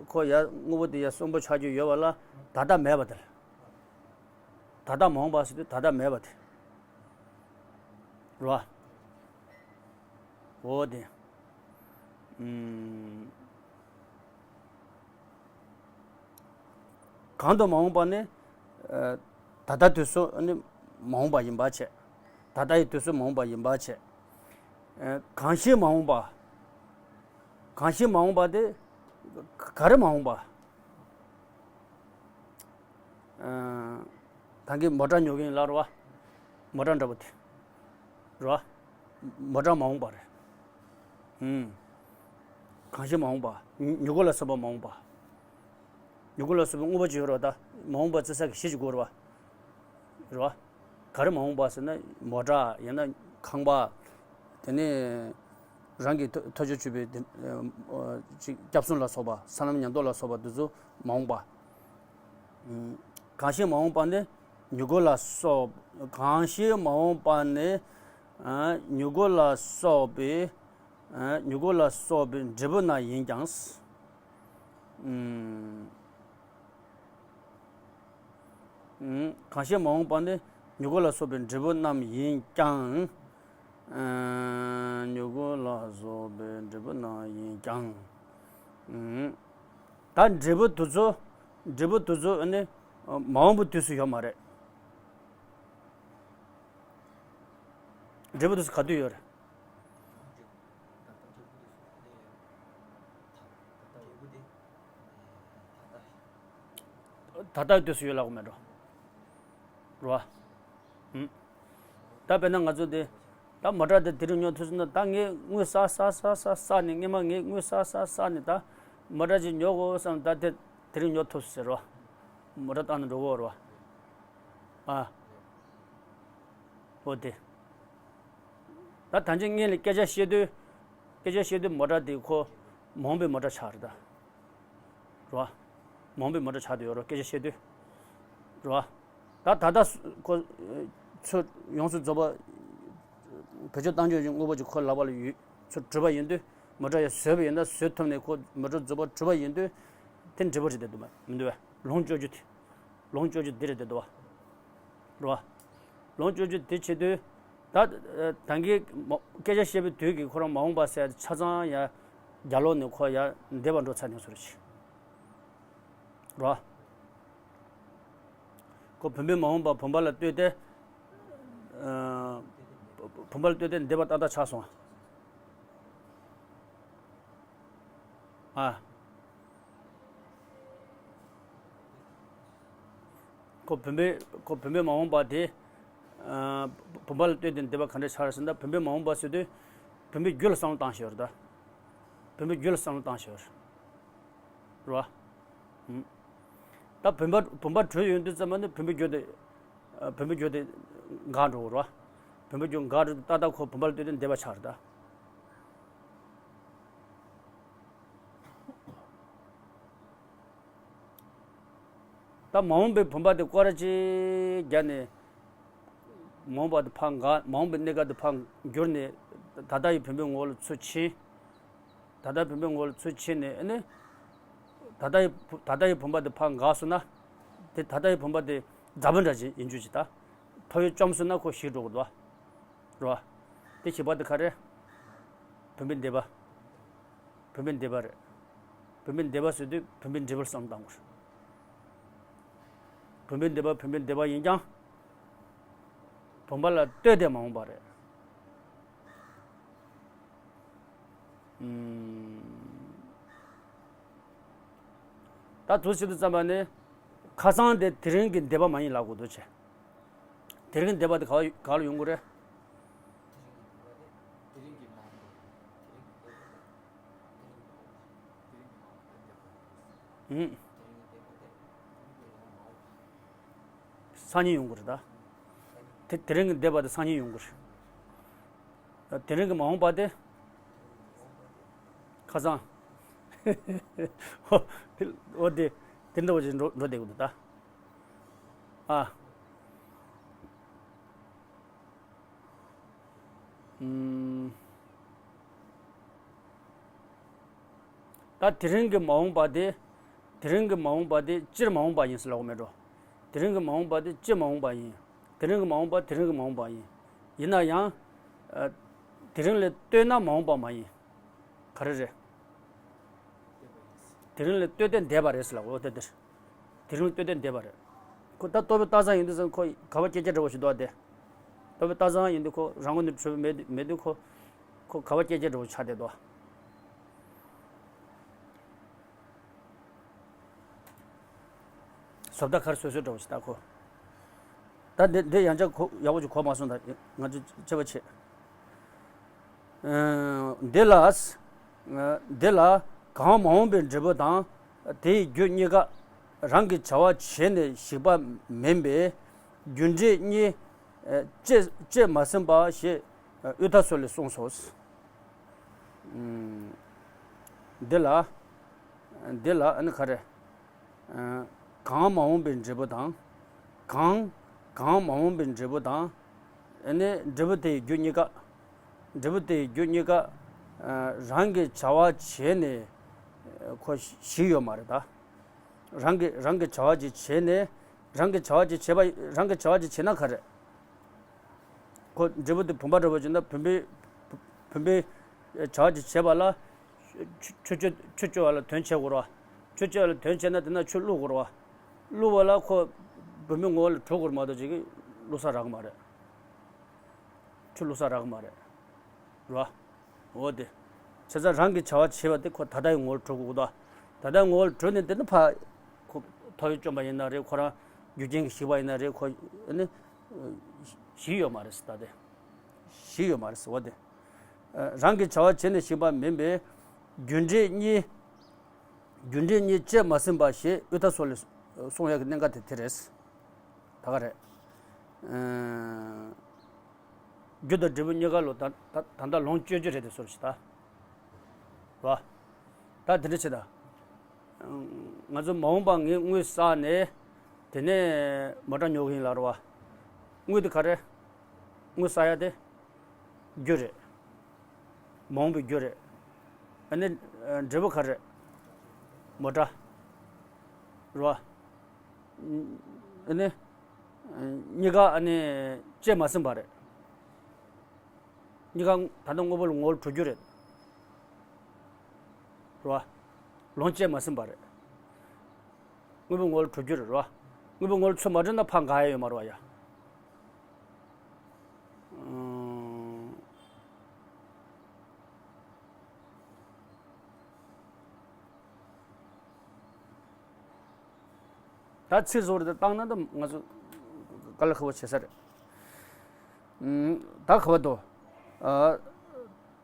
ཁོ་ཡ་དངོས་པོ་དེ་ཡ་གསོན་པོ་ཆགས་རྒྱུ་ཡོད་པ་ལ་ད་ལྟ་མེད་པ་དེ་ལ། ད་ལྟ་མ་འོངས་པ་ཟེར་དུས་ད་ལྟ་མེད་པ་དེ། རེད་བ། འོ་དེ། ཨུམ། གང་དུ་མ་འོངས་པ་ནི། ད་ལྟ་དུས་སུ་ནི་མ་འོངས་པ་ཡིན་པ་བྱས། ད་ལྟ་ཡི་དུས་སུ་མ་འོངས་པ་ཡིན་པ་བྱས། གང་ཞིག་མ་འོངས་པ། གང་ཞིག་མ་འོངས་པ་དེ་ག་རེ་མ་འོངས་པ། ད་གིན་མོ་ཊ་ཉོ་གིན་ལབ་རེད་བ། མོ་ཊ་འདྲ་པོ་དེ། རེད་བ། མོ་ཊ་མ་འོངས་པ་རེད། ཨུམ། གང་ཞིག་མ་འོངས་པ། མྱུ་གུ་ལ་སོགས་པ་མ་འོངས་པ། མྱུ་གུ་ལ་སོགས་པའི་དངོས་པོ་ཅིག་ཡོད་རེད་བ། ད་མ་འོངས་པ་བརྩི་ས་གི་གཞི་ཅིག་དགོས་རེད་བ། རེད་བ། ག་རེ་མ་འོངས་པ་ཟེར་ན་མོ་ཊ་ཡང་ན་ཁང་པ། དེ་ནས་རང་གི་ཐོ་ཐོ་ཅོ་བཅུ་པའི་དེ་ཅིག་སྐྱབས་གསུམ་ལ་སོགས་པ་ས་ལམ་ཉམས་རྟོགས་ལ་སོགས་པ་འདི་ཚོ་མ་འོངས་པ། གང་ཞིག་མ་འོངས་པ་ནི་མྱུ་གུ་ལ་སོགས། གང་ཞིག་མ་འོངས་པ་ནི་མྱུ་གུ་ལ་སོགས་པའི་མྱུ་གུ་ལ་སོགས་པའི་འབྲས་བུ་རྣམས་ཡིན་ཀྱང་། གང་ཞིག་མ་འོངས་པ་ནི་མྱུ་གུ་ལ་སོགས་པའི་འབྲས་བུ་རྣམས་ཡིན་ཀྱང་། མྱུ་གུ་ལ་སོགས་པའི་འབྲས་བུ་རྣམས་ཡིན་ཀྱང་། ད་འབྲས་བུ་དེ་ཚོ་འབྲས་བུ་དེ་ཚོ་ནི་མ་འོངས་པའི་དུས་སུ་ཡོད་མ་རེད། འབྲས་བུ་དེ་ཚོ་ག་དུས་ཡོད་རེད། ད་ལྟ་དུས་སུ་ཡོད་ལབ་གི་མེད་འགྲོ། རེད་བ། ད་དཔེར་ན་ང་ཚོ་འདི་ད་མོ་ཊ་འདི་དེ་རིང་ཉོ་ཐུབ་སོང་ན། ད་ངས་དངུལ་བསགས་བསགས་བསགས་བསགས་བསགས་ནས། སྔོན་མ་ངས་དངུལ་བསགས་བསགས་བསགས་ནས་ད་མོ་ཊ་ཅིག་ཉོ་དགོས་བསམ། ད་དེ་དེ་རིང་ཉོ་ཐུབ་ཟེར་རོ། མོ་ཊ་བཏང་ནས་འགྲོ་གི་ཡོད་རེད་བ། ཨ། འོ་དེ། ད་ད་ཅི་སྔོན་ལ་སྐད་ཆ་བཤད་དུས། སྐད་ཆ་བཤད་དུས་མོ་ཊ་དེ་ཁོ་མ་འོངས་པའི་མོ་ཊ་ཆགས་རེད་ད། རེད་བ། མ་འོངས་པའི་མོ་ཊ་ཆགས་བསྡད་ཡོད་རེད། སྐད་ཆ་བཤད་དུས། རེད་བ། ད་ད་ལྟ་ཁོ་ཚུར་ཡོངས་སུ་རྫོགས་པ་བེད་སྤྱོད་བཏང་ཆོག་ཅིག་དངོས་པོ་ཅིག་ཁོ་ལག་པ་ལ་ཡོད། ཚུར་གྲུབ་པ་ཡིན་དུས། མོ་ཊ་ཡང་བཟོས་པ་ཡིན་ན་བཟོས་ཐུབ་ནས་ཁོ་མོ་ཊ་རྫོགས་པ་གྲུབ་པ་ཡིན་དུས། དེ་འབྲས་བུ་རེད་བསྡད་འདུག་མ་མི་འདུག་བས། ལོངས་སྤྱོད་རྒྱུ་དེ། ལོངས་སྤྱོད་རྒྱུ་འདི་རེད་བསྡད་འདུག་བ། རེད་བ། ལོངས་སྤྱོད་རྒྱུ་དེ་བྱེད་དུས། ད་ད་གིན་སྐད་ཆ་བཤད་པའི་དུས་ཀྱི་ཁོ་རང་མ་འོངས་པ་ཟེར་ཆ་ཚང་ཡ་རྒྱ་ལོག་ནས་ཁོ་ཡ་འདས་པ་འགྲོ་ཚར་ནས་སོ་རེད། རེད་བ། ཁོ་བུམ་པའི་མ་འོངས་པ་བུམ་པ་ལ་ལྟོས་ཏེ། ཨ། བུམ་པ་ལ་ལྟོས་ཏེ་འདས་པ་ཏག་ཏག་ཆགས་སོང་། ཨ། ཁོ་བུམ་པའི་ཁོ་བུམ་པའི་མ་འོངས་པ་དེ། ཨ། བུམ་པ་ལ་ལྟོས་ཏེ་འདས་པ་ག་འདྲ་ཆགས་རེད་ཟེར་ན། བུམ་པའི་མ་འོངས་པ་ཟེར་དུས། བུམ་པའི་རྒྱུ་ལ་བསམ་བློ་བཏང་བཞག་ཡོད་རེད་ད། བུམ་པའི་རྒྱུ་ལ་བསམ་བློ་བཏང་བཞག་ཡོད་རེད། རེད་བ། ཨུམ། ད་བུམ་པ་བུམ་པ་གྲུབ་ཡོང་དུས་ཙམ་པ་ནི་བུམ་པའི་རྒྱུ་དེ། ཨ། བུམ་པའི་རྒྱུ་དེ་འགག་འགྲོ་གི་རེད་བ། བུམ་པའི་རྒྱུ་འགག་འགྲོ་དུས་ཏག་ཏག་ཁོ་བུམ་པ་ལ་ལྟོས་ཏེ་འདས་པ་ཆགས་རེད་ད། ད་ མ་འོངས་པའི་བུམ་པ་དེ་སྐོར་ར་ཅིག་བརྒྱབ་ནས། མ་འོངས་པ་དེ་ཕར་འགག་མ་འོངས་པའི་གནས་སྐབས་དེ་ཕར་བསྒྱུར་ནས། ད་ལྟ་ཡི་བུམ་པའི་ངོ་བོ་ལ་ཚུར་ཕྱིན། ད་ལྟ་བུམ་པའི་ངོ་བོ་ལ་ཚུར་ཕྱིན་ནས་ཨ་ནི། ད་ལྟ་ཡི་བུ- ད་ལྟ་ཡི་བུམ་པ་དེ་ཕར་འགག་སོང་ན། དེ་ད་ལྟ་ཡི་བུམ་པ་དེ་རྫ་བུམ་འདྲ་ཅིག་ཡིན་རྒྱུ་ཅིག་ད། ཐོ་ཡོད་བཅོམ་སོང་ན་ཁོ་ཞིག་འགྲོ་གི་འདུག་རེད་བ། དེ་ཞིག་པ་དེ་ག་རེ། བུམ་པའི་འདས་པ། བུམ་པའི་འདས་པ་རེད། བུམ་པའི་འདས་པ་ཟེར་དུས་བུམ་པའི་འབྲས་བུ་བསམ་བཏང་དགོས་རེད། བུམ་པའི་འདས་པ་བུམ་པའི་འདས་པ་ཡིན་ཀྱང་། བུམ་པ་ལ་ལྟོས་ཏེ་མ་འོངས་པ་རེད། ཨུམ། ད་དུས་ཕྱིན་དུས་ཙམ་པ་ནི། ཁ་སང་དེ་དེ་རིང་གི་འདས་པ་མ་ཡིན་ལབ་དགོས་འདུག་ཆེ། དེ་རིང་འདས་པ་དེ་ག་བ་ག་ལ་ཡོང་གི་རེད། ཨུམ། སང་ཉིན་ཡོང་གི་རེད་ད། དེ་དེ་རིང་གི་འདས་པ་དེ་སང་ཉིན་ཡོང་གི་རེད། དེ་རིང་གི་མ་འོངས་པ་དེ། ཁ་སང་། ཨོ་དེ་དེ་འདྲ་བོ་ཞིག་འགྲོ་འགྲོ་བསྡད་ཀྱི་འདུག་ད། ཨ། ཨུམ། ད་དེ་རིང་གི་མ་འོངས་པ་དེ། དེ་རིང་གི་མ་འོངས་པ་དེ་སྤྱིར་མ་འོངས་པ་ཡིན་ཟེར་ལབ་དགོས་མེད་འགྲོ། དེ་རིང་གི་མ་འོངས་པ་དེ་སྤྱིར་མ་འོངས་པ་ཡིན། དེ་རིང་གི་མ་འོངས་པ་དེ་རིང་གི་མ་འོངས་པ་ཡིན། ཡིན་ན་ཡང་། ཨ། དེ་རིང་ལས་ལྟོས་ན་མ་འོངས་པ་མ་ཡིན། ག་རེ་རེད། དེ་རིང་ལས་ལྟོས་ཏེ་འདས་པ་རེད་ཟེར་ལབ་དགོས་དེ་དེར། དེ་རིང་ལྟོས་ཏེ་འདས་པ་རེད། ཁོ་ད་རྟོག་པའི་རྟགས་བཟང་ཡིན་དུས་ཙང་ཁོ་ག་བ་སྐྱེ་སྐྱེ་འདྲ་བོ་ཞིག་འདུག་སྟེ། རྟོག་པའི་རྟགས་བཟང་ཡིན་དུས་ཁོ་རང་ངོས་ནས་གྲུབ་པ་མེད་མེད་དུས་ཁོ། ཁོ་ག་བ་སྐྱེ་སྐྱེ་འདྲ་བོ་ཆགས་བསྡད་འདུག་བཟོ་ལྟ་ག་རེ་བཟོས་བཟོས་འདྲ་བོ་ཞིག་ད་ཁོ། ད་འདི་འདི་ཡང་བསྐྱར་གོ་ཡག་པོ་ཅིག་གོ་མ་སོང་ད་ང་ཚོ་དཔྱད་པ་བྱེད། ཨ། འདི་ལ། འདི་ལ་གང་མ་འོངས་པའི་འབྲས་བུ་དང་དེའི་རྒྱུ་གཉིས་ཀ་རང་གི་བྱ་བ་བྱས་ནས་ཞིག་པ་མིན་པས་རྒྱུ་འབྲས་གཉིས་བཅད་བཅད་མ་ཟིན་པ་ཞེས་དབུས་མཐའ་སོགས་ལས་གསུངས་སོ། འདི་ལ། འདི་ལ་ཨ་ནི་ག་རེ། གང་མ་འོངས་པའི་འབྲས་བུ་དང་། གང་། གང་མ་འོངས་པའི་འབྲས་བུ་དང་། ཨ་ནི་འབྲས་བུ་དེའི་རྒྱུ་གཉིས་ཀ། འབྲས་བུ་དེའི་རྒྱུ་གཉིས་ཀ། རང་གི་བྱ་བ་བྱས་ནས་ཁོ་ཞིག་ཡོད་མ་རེད་ད། རང་གི་རང་གི་བྱ་བ་ཅིག་བྱས་ནས་རང་གི་བྱ་བ་ཅིག་བྱས་པ་རང་གི་བྱ་བ་ཅིག་བྱས་ན་ག་རེ། ཁོ་འབྲས་བུ་དེ་བུམ་པ་འདྲ་བོ་བྱས་ན་བུམ་པའི་བུམ་པའི་བྱ་བ་ཅིག་བྱས་པ་ལ་ཆུ་ཆུ་ཆུ་ཆུ་བཅོ་བ་ལ་དོན་བྱེད་དགོས་རེད་བ། ཆུ་བཅོ་བ་ལ་དོན་བྱས་ན་དེ་ན་ཆུ་བླུགས་དགོས་རེད་བ། བླུགས་པ་ལ་ཁོ་བུམ་པའི་ངོ་བོ་ལ་གྲུབ་དགོས་རེད་མ་གཏོགས་ཅིག་བླུགས་ས་རག་གི་མ་རེད། ཆུ་བླུགས་ས་རག་གི་མ་རེད། རེད་བ། འོ་དེ། བྱས་ཙང་རང་གི་བྱ་བ་བྱས་པ་དེ་ཁོ་ད་ལྟ་ཡི་ངོ་བོར་གྲུབ་དགོས་འདུག་ད་ལྟ་ངོ་བོར་གྲུབ་ནས་དེ་ནི་ཕ། ཁོ་ཐོ་ཡོད་བཅོམ་པ་ཡིན་ན་རེད་ཁོ་རང་རྒྱུ་རྐྱེན་གྱིས་ཞིག་པ་ཡིན་ན་རེད་ཁོ། ཨ་ནི། ཞིག་ཡོད་མ་རེད་ད་དེ། ཞིག་ཡོད་མ་རེད་འོ་དེ། རང་གི་བྱ་བ་བྱས་ནས་ཞིག་པ་མིན་པས། རྒྱུ་འབྲས་གཉིས། རྒྱུ་འབྲས་གཉིས་བཅད་མ་ཟིན་པ་ཞེས་དབུས་མཐའ་སོགས་ལས་གསུངས་ཡག་གི་གནད་འགག་དེ་དེ་རེད། ད་ག་རེད། ཨ། རྒྱུ་དང་འབྲས་བུ་གཉིས་ཀ་ལོ་ད་ད་ད་ལྟ་ལོངས་སྤྱོད་རྒྱུ་རེད་དེ་སོར་ཞིག་ད། བ། ད་དེ་འདྲ་བྱེད་ད། ང་ཚོ་མ་འོངས་པ་ངས་དངུལ་བསགས་ནས་དེ་ནས་མོ་ཊ་ཉོ་གི་ཡིན་ལབ་རེད་བ། དངུལ་དེ་ག་རེ། དངུལ་བསགས་ཡག་དེ། རྒྱུ་རེད། མ་འོངས་པའི་རྒྱུ་རེད། ཨ་ནི། འབྲས་བུ་ག་རེ། མོ་ཊ། རེད་བ། ཨ་ནི། གཉིས་ཀ་ཨ་ནི་བཅད་མ་ཟིན་པ་རེད། གཉིས་ཀ་ད་ལྟ་དངོས་པོ་ལ་ངོ་བོར་གྲུབ་རྒྱུ་རེད། རེད་བ། ལོངས་སྤྱད་མ་ཟིན་པ་རེད། དངོས་པོ་ངོ་བོར་གྲུབ་རྒྱུ་རེད་རེད་བ། དངོས་པོ་ངོ་བོར་ཚུར་མ་གྲུབ་ན་ཕར་འགག་ཡ་ཡོད་མ་རེད་བ་ཡ། ཨང་། ད་ཚིག་བཟོ་རེ་བཏང་ན་ད་ང་ཚོ་དཀའ་ལས་ཁག་པོ་བྱེད་ས་རེད། ཨུམ། ད་ག་བ་དོ། ཨ།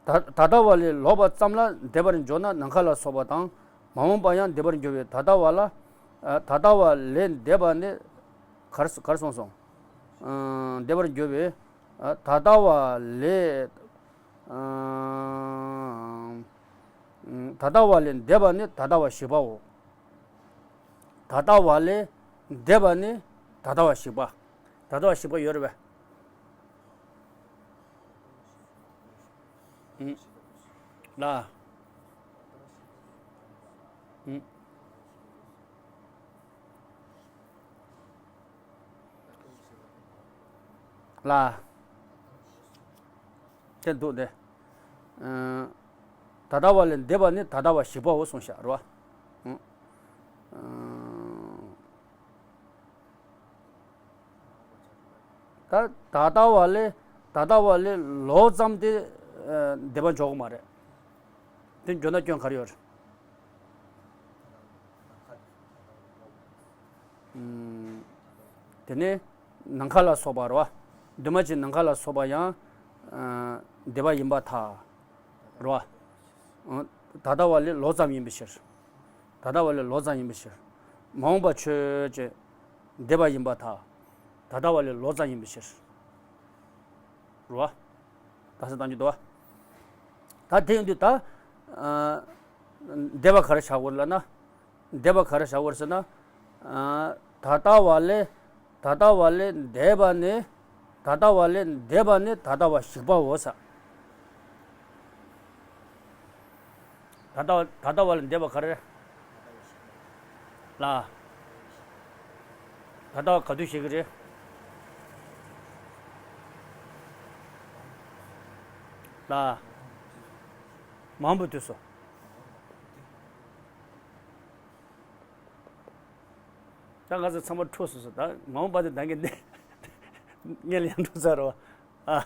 ད་ད་ལྟ་བ་ལས་ལོག་པ་ཙམ་ལ་འདས་པར་འགྱུར་ན་ནམ་མཁའ་ལ་སོགས་པ་དང་མ་འོངས་པ་ཡང་འདས་པར་འགྱུར་བས་ད་ལྟ་བ་ལ། ཨ། ད་ལྟ་བ་ལས་འདས་པ་ནི་གར་གར་སོང་སོང་། ཨ། འདས་པར་འགྱུར་བས། ཨ། ད་ལྟ་བ་ལས། ཨ། ད་ལྟ་བ་ལས་འདས་པ་ནི་ད་ལྟ་བ་ཞིག་པའོ། ད་ལྟ་བ་ལས་ འདས་པ་ནི་ད་ལྟ་བ་ཞིག་པ། ད་ལྟ་བ་ཞིག་པ་ཡོད་རེད་པས། ཨུམ། ལ། ཨུམ། ལ། དེ་འདུག་སྟེ། ཨ། ད་ལྟ་བ་ལས་འདས་པ་ནི་ད་ལྟ་བ་ཞིག་པའོ་གསུངས་ཤག་རེད་པ། ཨུམ། ཨ། ད་ད་ལྟ་བ་ལས་ད་ལྟ་བ་ལས་ལོག་ཙམ་དེ་ཨ་འདས་པ་འཇོག་གི་མ་རེད། དེ་འཇོག་ན་སྐྱོན་ག་རེ་ཡོད་རེད། ཨུམ། དེ་ནས་ནམ་མཁའ་ལ་སོགས་པ་རེད་པ། འདུས་མ་བྱས་ནམ་མཁའ་ལ་སོགས་པ་ཡང་ཨ་འདས་པ་ཡིན་པར་ཐལ། རེད་པ། ཨ། ད་ལྟ་བ་ལས་ལོག་ཙམ་ཡིན་པའི་ཕྱིར། ད་ལྟ་བ་ལས་ལོག་ཙམ་ཡིན་པའི་ཕྱིར། མ་འོངས་པ་ཆོས་ཅན། འདས་པ་ཡིན་པར་ཐལ། ད་ལྟ་བ་ལས་ལོག་ཙམ་ཡིན་པའི་ཕྱིར། རེད་པ། ད་ཟེར་བཏང་རྒྱུ་འདུག་པ། ད་དེ་ཡིན་དུས་ད། ཨ། འདས་པ་ག་རེ་བཞག་དགོས་ལབ་ན། འདས་པ་ག་རེ་བཞག་དགོས་ཟེར་ན། ཨ། ད་ལྟ་བ་ལས། ད་ལྟ་བ་ལས་འདས་པ་ནི། ད་ལྟ་བ་ལས་འདས་པ་ནི་ད་ལྟ་བ་ཞིག་པའོ་ཟེར། ད་ལྟ་བ་ད་ལྟ་བ་ལས་འདས་པ་ག་རེ། ལ། ད་ལྟ་བ་ག་དུས་ཤེས་ཀྱི་རེད། ལ། མ་འོངས་པའི་དུས་སུ། ད་ང་ཚོ་ཚང་མ་འཁྲུགས་སོང་ཟེར། ད་མ་འོངས་པ་དེ་ད་གིན་ནས་སྔོན་ལ་ཡང་འགྲོ་ཚར་རོ། ཨ།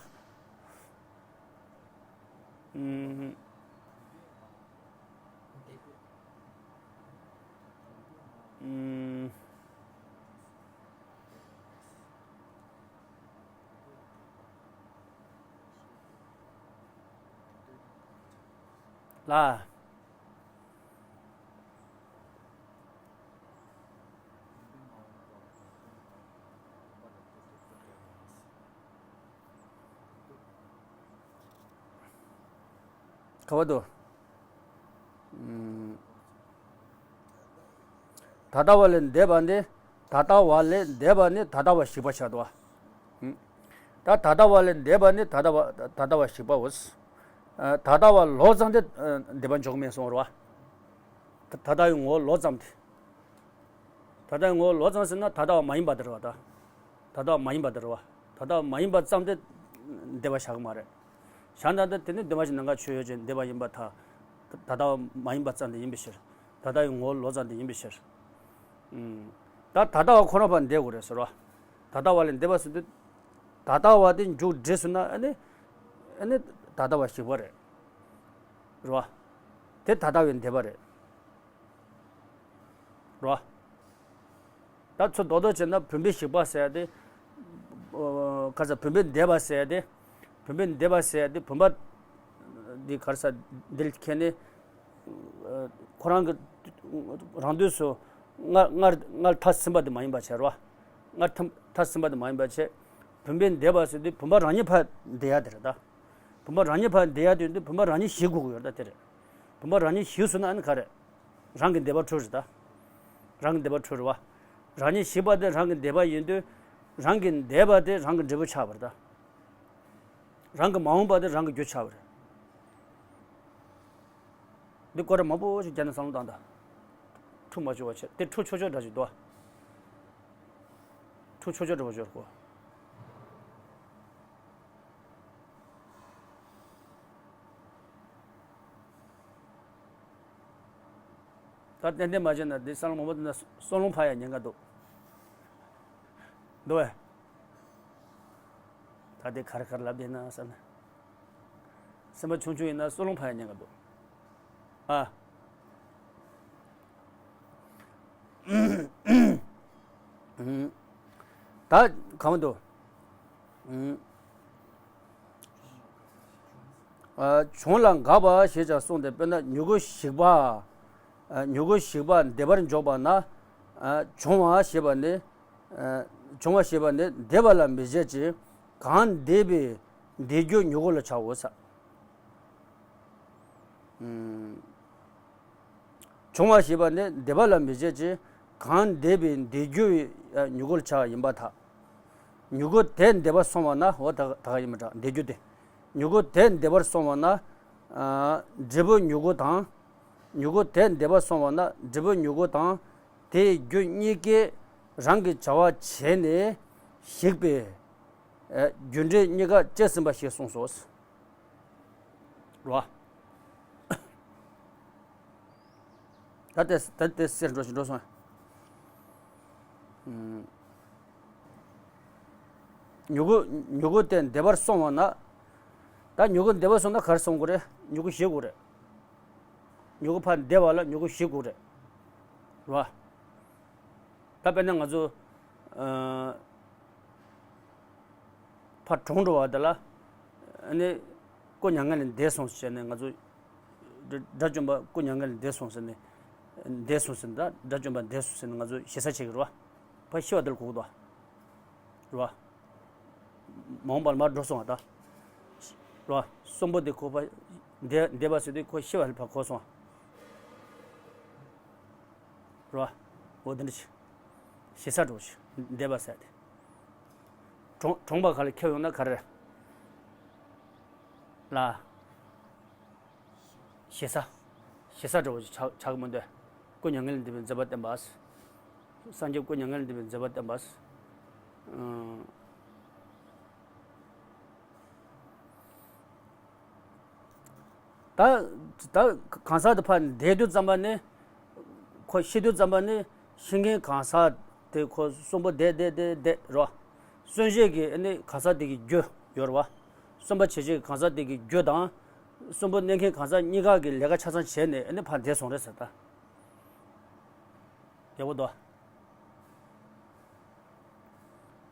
ཨུམ། ཨུམ། ལ། ག་བ་དུ། ཨུམ། ད་ལྟ་བ་ལས་འདས་པ་ནི། ད་ལྟ་བ་ལས་འདས་པ་ནི་ད་ལྟ་བ་ཞིག་པ་ཆགས་འདུག་པ། ཨུམ། ད་ད་ལྟ་བ་ལས་འདས་པ་ནི་ད་ལྟ་བ་ད་ལྟ་བ་ཞིག་པའོ། ཨ། ད་ལྟ་བ་ལོག་ཙམ་དེ་ཨ་འདས་པ་འཇོག་མེད་གསུངས་རེད་པ། ད་ད་ལྟ་བའི་ངོ་བོ་ལོག་ཙམ་དེ། ད་ལྟ་བའི་ངོ་བོ་ལོག་ཙམ་ཟེར་ན་ད་ལྟ་བ་མ་ཡིན་པ་དེ་རེད་པ་ད། ད་ལྟ་བ་མ་ཡིན་པ་དེ་རེད་པ། ད་ལྟ་བ་མ་ཡིན་པ་ཙམ་དེ་འདས་པ་བཞག་གི་མ་རེད། བྱས་ན་ད་དེ་ནི་འདུས་མ་བྱས་ནམ་མཁའ་ཆོས་ཅན་འདས་པ་ཡིན་པར་ཐལ། ད་ལྟ་བ་མ་ཡིན་པ་ཙམ་དེ་ཡིན་པའི་ཕྱིར། ད་ལྟ་བའི་ངོ་བོ་ལོག་ཙམ་དེ་ཡིན་པའི་ཕྱིར། ཨུམ། ད་ད་ལྟ་བ་ཁོ་རང་ཕར་འདས་དགོས་རེད་ཟེར་བ། ད་ལྟ་བ་ལས་འདས་པ་ཟེར་དུས། ད་ལྟ་བ་དེ་མཇུག་བསྒྲིལ་སོང་ན་ཨ་ནི། ཨ་ནི་ད་ལྟ་བ་ཞིག་པ་རེད། རེད་པ། དེ་ད་ལྟ་བའི་འདས་པ་རེད། རེད་པ། ད་ཚུར་རྡོག་རྡོག་བྱས་ན་བུམ་པའི་ཞིག་པ་ཟེར་ཡ་དེ། ཨོ། ག་ས་བུམ་པའི་འདས་པ་ཟེར་ཡ་དེ། བུམ་པའི་འདས་པ་ཟེར་ཡ་དེ་བུམ་པ། འདི་ག་ས་འདིར་ཁྱེད་ནི། ཨ། ཁོ་རང་གི་རང་དུས་སུ་སྔར་སྔར་སྔར་མཐར་ཕྱིན་པ་དེ་མ་ཡིན་པ་བྱས་རེད་པ། སྔར་མཐར་མཐར་ཕྱིན་པ་དེ་མ་ཡིན་པ་བྱས། བུམ་པའི་འདས་པ་ཟེར་དུས་བུམ་པ་རང་ཉིད་ཕར་འདས་ཡ་དེ་རེད་ད། བུམ་པ་རང་ཉིད་ཕར་འདས་ཡ་དེ་ཡིན་དུས་བུམ་པ་རང་ཉིད་ཞིག་དགོས་ཀྱི་ཡོད་རེད་ད་དེ་རེད། བུམ་པ་རང་ཉིད་ཞིག་སོང་ན་ཨ་ནི་ག་རེད། རང་གི་འདས་པ་འཁྲུལ་རེད་ད། རང་གི་འདས་པ་འཁྲུལ་རེད་པ། རང་ཉིད་ཞིག་པ་དེ་རང་གི་འདས་པ་ཡིན་དུས། རང་གི་འདས་པ་དེ་རང་གི་འབྲས་བུ་ཆགས་པ་རེད་ད། རང་གི་མ་འོངས་པ་དེ་རང་གི་རྒྱུ་ཆགས་པ་རེད། འདི་སྐོར་ར་མང་པོ་ཞིག་རྒྱབ་ནས་བསམ་བློ་བཏང་དང་། འཁྲུལ་མ་བྱུང་བ་བྱས་དེ་འཁྲུལ་ཆོག་ཆོག་འདྲ་ཞིག་འདུག་འཁྲུལ་ཆོག་ཆོག་འདྲ་བ་འབྱོར་གོ། ད་ཏན་ཏན་མ་བྱས་ན་འདི་བསམ་བློ་མང་པོ་བཏང་ན་བསམ་བློ་འཕར་ཡ་ཉེན་ཁ་འདུག་འདུག་བས། ད་དེ་ག་རེ་ག་རེ་ལབ་བསྡད་ན་བསམ་ན། སེམས་པ་ཆུང་ཆུང་ཡིན་ན་བསམ་བློ་འཕར་ཡ་ཉེན་ཁ་འདུག་ཨ། ད་གང་འདུག་ཨ། བྱུང་ལ་འགག་པ་ཞེས་ཀྱང་གསུངས་ཏེ། དཔེར་ན་མྱུ་གུ་ཞིག་པ། ཨ། མྱུ་གུ་ཞིག་པ་འདས་པར་འཇོག་པ་ན། ཨ། བྱུང་བ་ཞེས་པ་ནི། ཨ། བྱུང་བ་ཞེས་པ་ནི་འདས་པ་ལ་མི་བྱེད་ཅིང་གང་འདས་པའི་འདས་རྒྱུ་མྱུ་གུ་ལ་བྱའོ་ཟེར། ཨུམ། བྱུང་བ་ཞེས་པ་ནི་འདས་པ་ལ་མི་བྱེད་ཅིང་ གང་འདས་པའི་འདས་རྒྱུ་ཡི་མྱུ་གུ་ལ་ཆགས་པ་ཡིན་པར་ཐལ། མྱུ་གུ་དེ་འདས་པར་སོང་བ་ན། འོ་ད་ད་ག་ཡིན་མི་འདྲ། འདས་རྒྱུ་དེ། མྱུ་གུ་དེ་འདས་པར་སོང་བ་ན། ཨ། འབྲས་བུ་མྱུ་གུ་དང་། མྱུ་གུ་དེ་འདས་པར་སོང་བ་ན་འབྲས་བུ་མྱུ་གུ་དང་དེའི་རྒྱུ་གཉིས་ཀས་རང་གི་བྱ་བ་བྱས་ནས་ཞིག་པའི། ཨ། རྒྱུ་འབྲས་གཉིས་ཀ་སྐྱེས་ཟིན་པ་ཞེས་གསུངས་སོ། རོ། ད་དེ་ད་དེ་གསལ་འགྲོ་ཞིག་འགྲོ་སོང་། ཨུམ། མྱུ་གུ་མྱུ་གུ་དེ་འདས་པར་སོང་བ་ན། ད་མྱུ་གུ་འདས་པར་སོང་ན་ག་རེ་སོང་དགོས་རེད། མྱུ་གུ་ཞིག་དགོས་རེད། མྱུ་གུ་ཕར་འདས་པ་ལ་མྱུ་གུ་ཞིག་དགོས་རེད། རོ། ད་དཔེར་ན་ང་ཚོ། ཨ། ཕར་གྲོངས་འགྲོ་བ་དེ་ལ། ཨ་ནི་སྐུ་མྱ་ངན་ལས་འདས་སོང་ཟེར་ནས་ང་ཚོ། དགྲ་དགྲ་བཅོམ་པ་སྐུ་མྱ་ངན་ལས་འདས་སོང་ཟེར་ནས། འདས་སོང་ཟེར་ནས། ད་དགྲ་བཅོམ་པ་འདས་སོང་ཟེར་ནས་ང་ཚོ་ཞེ་ས་བྱེད་ཀྱི་རེད་བ། ཕར་ཤི་བ་དེ་ལ་གོ་གི་འདུག་བ། རེད་བ། མ་འོངས་པ་ལ་མར་འགྲོ་སོང་བ་ད། རེད་བ། གསོན་པོ་དེ་ཁོ་ཕར་འདས་འདས་པ་ཟེར་དུས་ཁོ་ཤི་བ་ལ་ཕར་གོ་སོང་བ། རོ། འོ་དེ་འདྲ་ཞིག་ཞེ་ས་འགྲོ་ཞིག་འདས་པ་ཟེར་ཏེ། གྲོངས་གྲོངས་པ་ག་ལ་ཁེལ་ཡོང་ན་ག་རེ། ལ། ཞེ་ས། ཞེ་ས་འགྲོ་ཞིག་ཆགས་ཆགས་ཀྱི་མི་འདུག་སྐུ་མྱ་ངན་ལས་འདས་པའི་མཛད་པ་བསྟན་པ། སངས་རྒྱས་སྐུ་མྱ་ངན་ལས་འདས་པའི་མཛད་པ་བསྟན་པ། ཨང་། ད་ད་གང་ཟག་དེ་ཕར་འདས་དུས་ཙམ་པ་ནི། ཁོ་ཤི་དུས་ཙམ་པ་ནི་ཤི་མཁན་གང་ཟག་དེ་ཁོ་གསོན་པོ་བསྡད་བསྡད་བསྡད་བསྡད་རོ། གསོན་བྱེད་ཀྱི་ཨ་ནི་གང་ཟག་དེ་གི་རྒྱུ་ཡོད་རེད་བ། གསོན་པོ་བྱེད་བྱེད་ཀྱི་གང་ཟག་དེ་གི་རྒྱུ་དང་། གསོན་པོ་གནས་མཁན་གང་ཟག་གཉིས་ཀ་གི་ལས་ཀ་ཆ་ཚང་བྱས་ནས་ཨ་ནི་ཕར་འདས་སོང་རེད་ཟེར་ད། ཡག་པོ་འདུག་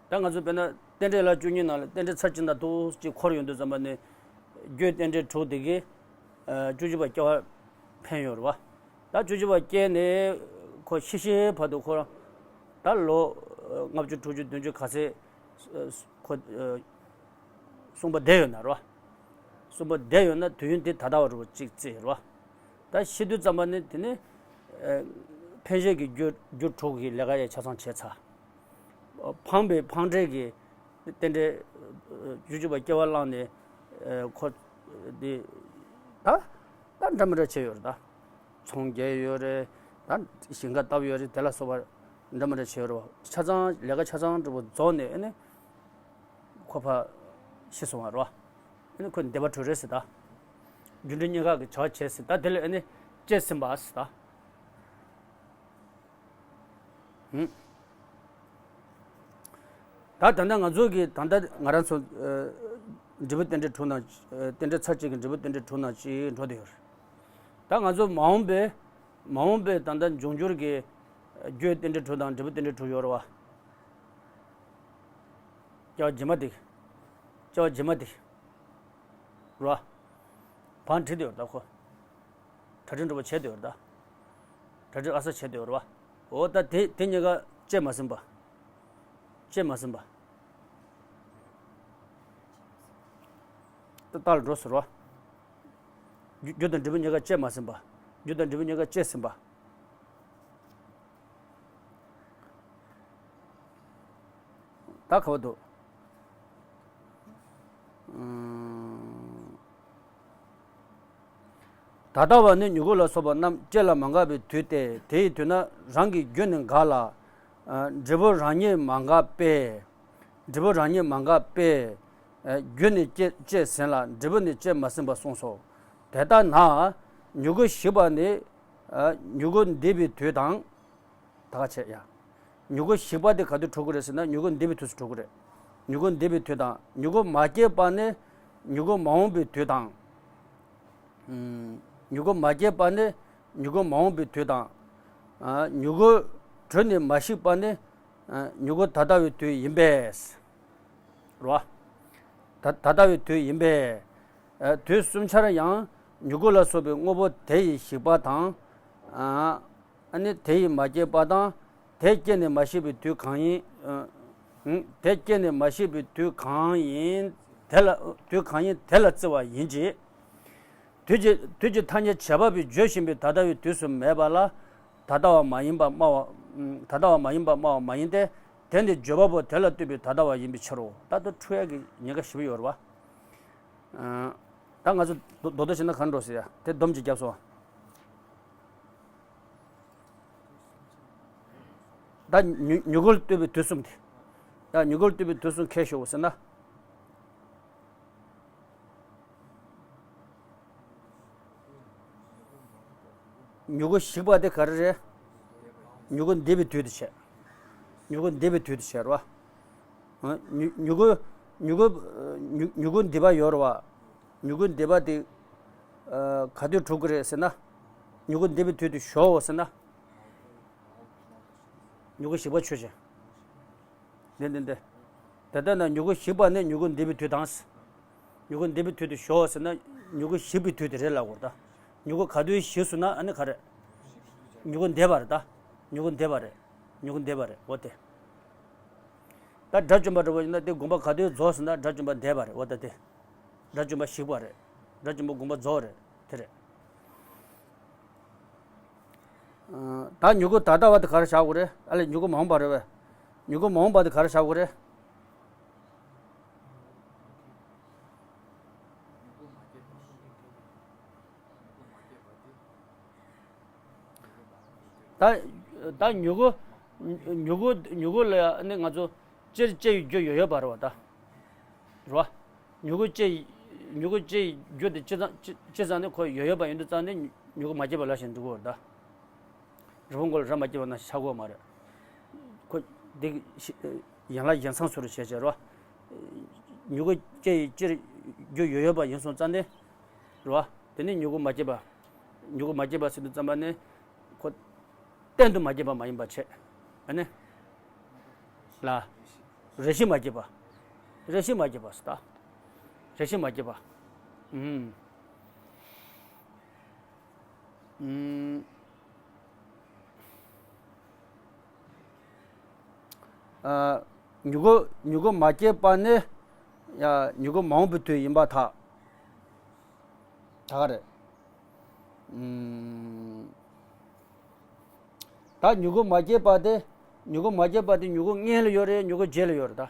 ད་ང་ཚོ་དཔེར་ན་རྟེན་འབྲེལ་ལ་བཅུ་གཉིས་ནང་ལ་རྟེན་འབྲེལ་ཚར་གཅིག་དང་ཐུག་གཅིག་འཁོར་ཡོང་དུས་ཙམ་པ་ནས། རྒྱུའི་རྟེན་འབྲེལ་དྲུག་དེ་གིས། ཨ། བཅུ་གཅིག་པ་སྐྱེ་བ་འཕེན་ཡོད་རེད་བ། ད་བཅུ་གཅིག་པ་སྐྱེས་ནས་ཁོ་ཤི་ཤི་བར་དུ་ཁོ་རང་། ད་ལོ་ལྔ་བཅུ་དྲུག་ཅུ་བདུན་ཅུ་ག་ཚད། ཨ། ཁོ། ཨ། གསོན་པོ་བསྡད་ཡོད་ན་རེད་བ། གསོན་པོ་བསྡད་ཡོད་ན་དུས་ཡུན་དེ་ད་ལྟ་བ་འདྲ་པོ་གཅིག་བརྩིས་རེད་བ། ད་ཤི་དུས་ཙམ་པ་ནི་དེ་ནི། ཨ། འཕེན་བྱེད་ཀྱི་རྒྱུ་རྒྱུ་དྲུག་གི་ལས་ཀ་ཡང་ཆ་ཚང་བྱས་ཚར། འཕངས་པའི་འཕངས་འབྲས་ཀྱི་རྟེན་འབྲེལ། ཨ། བཅུ་གཅིག་པ་སྐྱེ་བ་བླངས་ནས། ཨ། ཁོ་དེ་ད་ད་འདྲ་མི་འདྲ་བྱས་ཡོད་རེད་ད། ཚོང་རྒྱག་ཡོད་རེད། ད་ཞིང་ཁ་བཏབ་ཡོད་རེད། དེ་ལ་སོགས་པ་འདྲ་མི་འདྲ་བྱས་ཡོད་རེད་བ། ཆ་ཚང་ལས་ཀ་ཆ་ཚང་འདྲ་པོ་རྫོགས་ནས་ཨ་ནི། ཁོ་ཕར་ཤི་སོང་བ་རེད་བ། ཨ་ནི་ཁོ་འདས་པ་གྲོལ་རེད་ཟེར་ད། རྒྱུ་འབྲས་གཉིས་ཀ་གི་བྱ་བ་བྱས་ཟེར་ད། དེ་ལ་ཨ་ནི་སྐྱེས་ཟིན་པ་ཟེར་ད། ཧུམ། ད་ད་ལྟ་ང་ཚོ་གི་ད་ལྟ་ང་རང་ཚོ། ཨ། འབྲས་བུ་རྟེན་འབྲེལ་དྲུག་ནང་། ཨ། རྟེན་འབྲེལ་ཚར་གཅིག་གི་འབྲས་བུ་རྟེན་འབྲེལ་དྲུག་ནང་གཅིག་འགྲོ་བསྡད་ཡོད་རེད། ད་ང་ཚོ་མ་འོངས་པའི། མ་འོངས་པའི་ད་ལྟ་འབྱུང་འགྱུར་གྱི་རྒྱུའི་རྟེན་འབྲེལ་དྲུག་དང་འབྲས་བུ་རྟེན་འབྲེལ་དྲུག་ཡོད་རེད་བ། སྐྱེ་བ་རྗེས་མ་དེ། སྐྱེ་བ་རྗེས་མ་དེ། རེད་བ། བང་བསྒྲིགས་བསྡད་ཡོད་རེད་ད་ཁོ། གྲ་སྒྲིག་འདྲ་པོ་བྱས་བསྡད་ཡོད་རེད་ད། གྲ་སྒྲིག་ཨ་ས་བྱས་བསྡད་ཡོད་རེད་བ། འོ་ད་དེ་དེ་གཉིས་ཀ་སྐྱེས་མ་ཟིན་པ། སྐྱེས་མ་ཟིན་པ། ད་རྟགས་ལ་འགྲོ་ཟེར་བ། རྒྱུ་རྒྱུ་དང་འབྲས་བུ་གཉིས་ཀ་སྐྱེས་མ་ཟིན་པ། རྒྱུ་དང་འབྲས་བུ་གཉིས་ཀ་སྐྱེས་ཟིན་པ། ད་ག་བ་འདུག་ཨུམ། ད་ལྟ་བ་ནི་མྱུ་གུ་ལ་སོགས་པ་རྣམས་སྐྱེ་ལ་མ་འགགས་པའི་དུས་ཏེ། དེ་ཡི་དུས་ན་རང་གི་རྒྱུ་ནི་འགགས་ལ། ཨ། འབྲས་བུ་རང་ཉིད་མ་འགགས་པས། འབྲས་བུ་རང་ཉིད་མ་འགགས་པས། ཨ། རྒྱུ་ནི་སྐྱེ་སྐྱེས་ཟིན་ལ་འབྲས་བུ་ནི་སྐྱེས་མ་ཟིན་པ་གསུངས་སོ། དེ་ལྟ་ན། མྱུ་གུ་ཞིག་པ་ནི། ཨ། མྱུ་གུ་འདས་པའི་དུས་དང་། ད་ག་བྱས་ཡ། མྱུ་གུ་ཞིག་པ་དེ་ག་དུས་གྲུབ་ཀྱི་རེད་ཟེར་ན། མྱུ་གུ་འདས་པའི་དུས་སུ་གྲུབ་ཀྱི་རེད། མྱུ་གུ་འདས་པའི་དུས་དང་། མྱུ་གུ་མ་སྐྱེས་པ་ནི་མྱུ་གུ་མ་འོངས་པའི་དུས་དང་། ཨུམ། མྱུ་གུ་མ་སྐྱེས་པ་ནི་མྱུ་གུ་མ་འོངས་པའི་དུས་དང་། ཨ། མྱུ་གུ་གྲོལ་ནས་མ་ཞིག་པ་ནི། ཨ། མྱུ་གུ་ད་ལྟ་བའི་དུས་ཡིན་པས། རོ། ད་ད་ལྟ་བའི་དུས་ཡིན་པས། ཨ། དུས་གསུམ་ཆར་ཡང་མྱུ་གུ་ལ་སོགས་པའི་དངོས་པོ་དེ་ཡི་ཞིག་པ་དང་། ཨ། ཨ་ནི་དེ་ཡི་མ་སྐྱེས་པ་དང་། དེ་སྐྱེས་ནས་མ་ཞིག་པའི་དུས་གང་ཡིན། ཨ། ཨང་། དེ་སྐྱེས་ནས་མ་ཞིག་པའི་དུས་གང་ཡིན། དེ་ལ་དུས་གང་ཡིན་དེ་ལ་བརྩི་བ་ཡིན་གྱི། དུས་ཀྱི་དུས་ཀྱི་ཐ་སྙད་བྱེད་པ་པོས་བརྗོད་བཞིན་པའི་ད་ལྟ་བའི་དུས་སུ་མེད་པ་ལ་ད་ལྟ་བ་མ་ཡིན་པ་སྨྲ་བ་ ད་ལྟ་བ་མ་ཡིན་པ་སྨྲ་བ་མ་ཡིན་ཏེ། དེ་ནི་བརྗོད་པ་པོ་དེ་ལ་ལྟོས་པའི་ད་ལྟ་བ་ཡིན་པའི་ཕྱིར་རོ། ད་དེ་འཁྲུལ་ཡག་གི་ཉེན་ཁ་ཞེ་པོ་ཡོད་རེད་བ། ད་ང་ཚོ་མདོ་མདོ་སྡེ་བྱས་ན་ག་འདྲ་ཟེར་ཡ་དེ་སྡོམ་གཅིག་བརྒྱབ་སོང་། ད་མྱུ་མྱུ་གུ་ལ་ལྟོས་པའི་དུས་གསུམ་དེ། ད་མྱུ་གུ་ལ་ལྟོས་པའི་དུས་གསུམ་ཁས་ཞོག་ཟེར་ན། མྱུ་གུ་ཞིག་པ་དེ་ག་རེ་རེད། མྱུ་གུ་འདེབས་པའི་དུས་དེ་བྱས། མྱུ་གུ་འདེབས་པའི་དུས་དེ་བྱས་རེད་བ། མྱུ་མྱུ་གུ་མྱུ་གུ་མྱུ་མྱུ་གུ་འདེབས་པ་ཡོད་རེད་བ། མྱུ་གུ་འདེབས་པ་དེ་ག་དུས་གྲུབ་ཀྱི་རེད་ཟེར་ན། མྱུ་གུ་འདེབས་པའི་དུས་དེ་ཞོག་ཟེར་ན། མྱུ་གུ་ཞིག་པ་ཆོས་ཅན། འདི་འདི་འདི། དེ་ལྟར་ན་མྱུ་གུ་ཞིག་པ་ནི་མྱུ་གུ་འདེབས་པའི་དུས་དང་། མྱུ་གུ་འདེབས་པའི་དུས་དེ་ཞོག་ཟེར་ན། མྱུ་གུ་ཞིག་པའི་དུས་དེ་རེད་ལབ་དགོས་རེད་ད། མྱུ་གུ་ག་དུས་ཞིག་སོང་ན་ཨ་ནི་ག་རེད། མྱུ་གུ་འདེབས་པ་རེད་ད། མྱུ་གུ་འདེབས་པ་རེད། མྱུ་གུ་འདེབས་པ་རེད་འོ་དེ། ད་དགྲ་བཅོམ་པ་འདྲ་བོ་ཡིན་ན་དེ་དགོངས་པ་ག་དུས་རྫོགས་ཟེར་ན་དགྲ་བཅོམ་པ་འདས་པ་རེད་འོ་ད་དེ། དགྲ་བཅོམ་པ་ཞིག་པ་རེད། དགྲ་བཅོམ་པ་དགོངས་པ་རྫོགས་རེད། དེ་རེད། ད་མྱུ་གུ་ད་ལྟ་བ་དེ་ག་རེ་བཞག་དགོས་རེད། ཨ་ལས་མྱུ་གུ་མ་འོངས་པ་རེད་བས། མྱུ་གུ་མ་འོངས་པ་དེ་ག་རེ་བཞག་དགོས་རེད། ད་ད་མྱུ་གུ་མྱུ་གུ་མྱུ་གུ་ལ་ནི་ང་ཚོ་སྤྱིར་སྐྱེ་ཡི་རྒྱུ་ཡོད་ཡོད་པ་རེད་བ་ད། རེད་བ། མྱུ་གུ་སྐྱེ་ཡི་མྱུ་གུ་སྐྱེ་ཡི་རྒྱུ་དེ་སྤྱི་བཏང་སྤྱི་སྤྱི་བཏང་ནས་ཁོ་ཡོད་ཡོད་པ་ཡིན་དུས་ཙང་ནས་མྱུ་གུ་མ་སྐྱེས་པ་ལ་ཞེན་འགྲོ་གི་རེད་ད། རི་བོ་མགོ་ལ་ར་མ་སྐྱེས་པ་ན་ཆགས་ཀྱི་ཡོད་མ་རེད། ཁོ་འདི་ཡན་ལག་བཞིན་མཚམས་སུ་རུ་བྱས་བྱས་རེད་བ། མྱུ་གུ་སྐྱེ་ཡི་སྤྱིར་རྒྱུ་ཡོད་ཡོད་པ་ཡིན་སོང་ཙང་ནས། རེད་བ། དེ་ནས་མྱུ་གུ་མ་སྐྱེས་པ། མྱུ་གུ་མ་སྐྱེས་པ་ཟེར་དུས་ཙམ་པ་ནས། ཁོ། གཏན་དུ་མ་སྐྱེས་པ་མ་ཡིན་པ་བྱས། ཨ་ནི། ལ། རེ་ཞིག་མ་སྐྱེས་པ། རེ་ཞིག་མ་སྐྱེས་པ་ཟེར་ད། རེ་ཞིག་མ་སྐྱེས་པ། ཨུམ། ཨུམ། ཨ། མྱུ་གུ་མྱུ་གུ་མ་སྐྱེས་པ་ནི། ཡ། མྱུ་གུ་མ་འོངས་པའི་དུས་ཡིན་པར་ཐལ། ད་ག་རེད། ཨུམ། ད་མྱུ་གུ་མ་སྐྱེས་པ་དེ། མྱུ་གུ་མ་སྐྱེས་པ་དེ་མྱུ་གུ་སྔོན་ལ་ཡོད་རེད། མྱུ་གུ་རྗེས་ལ་ཡོད་རེད་ད།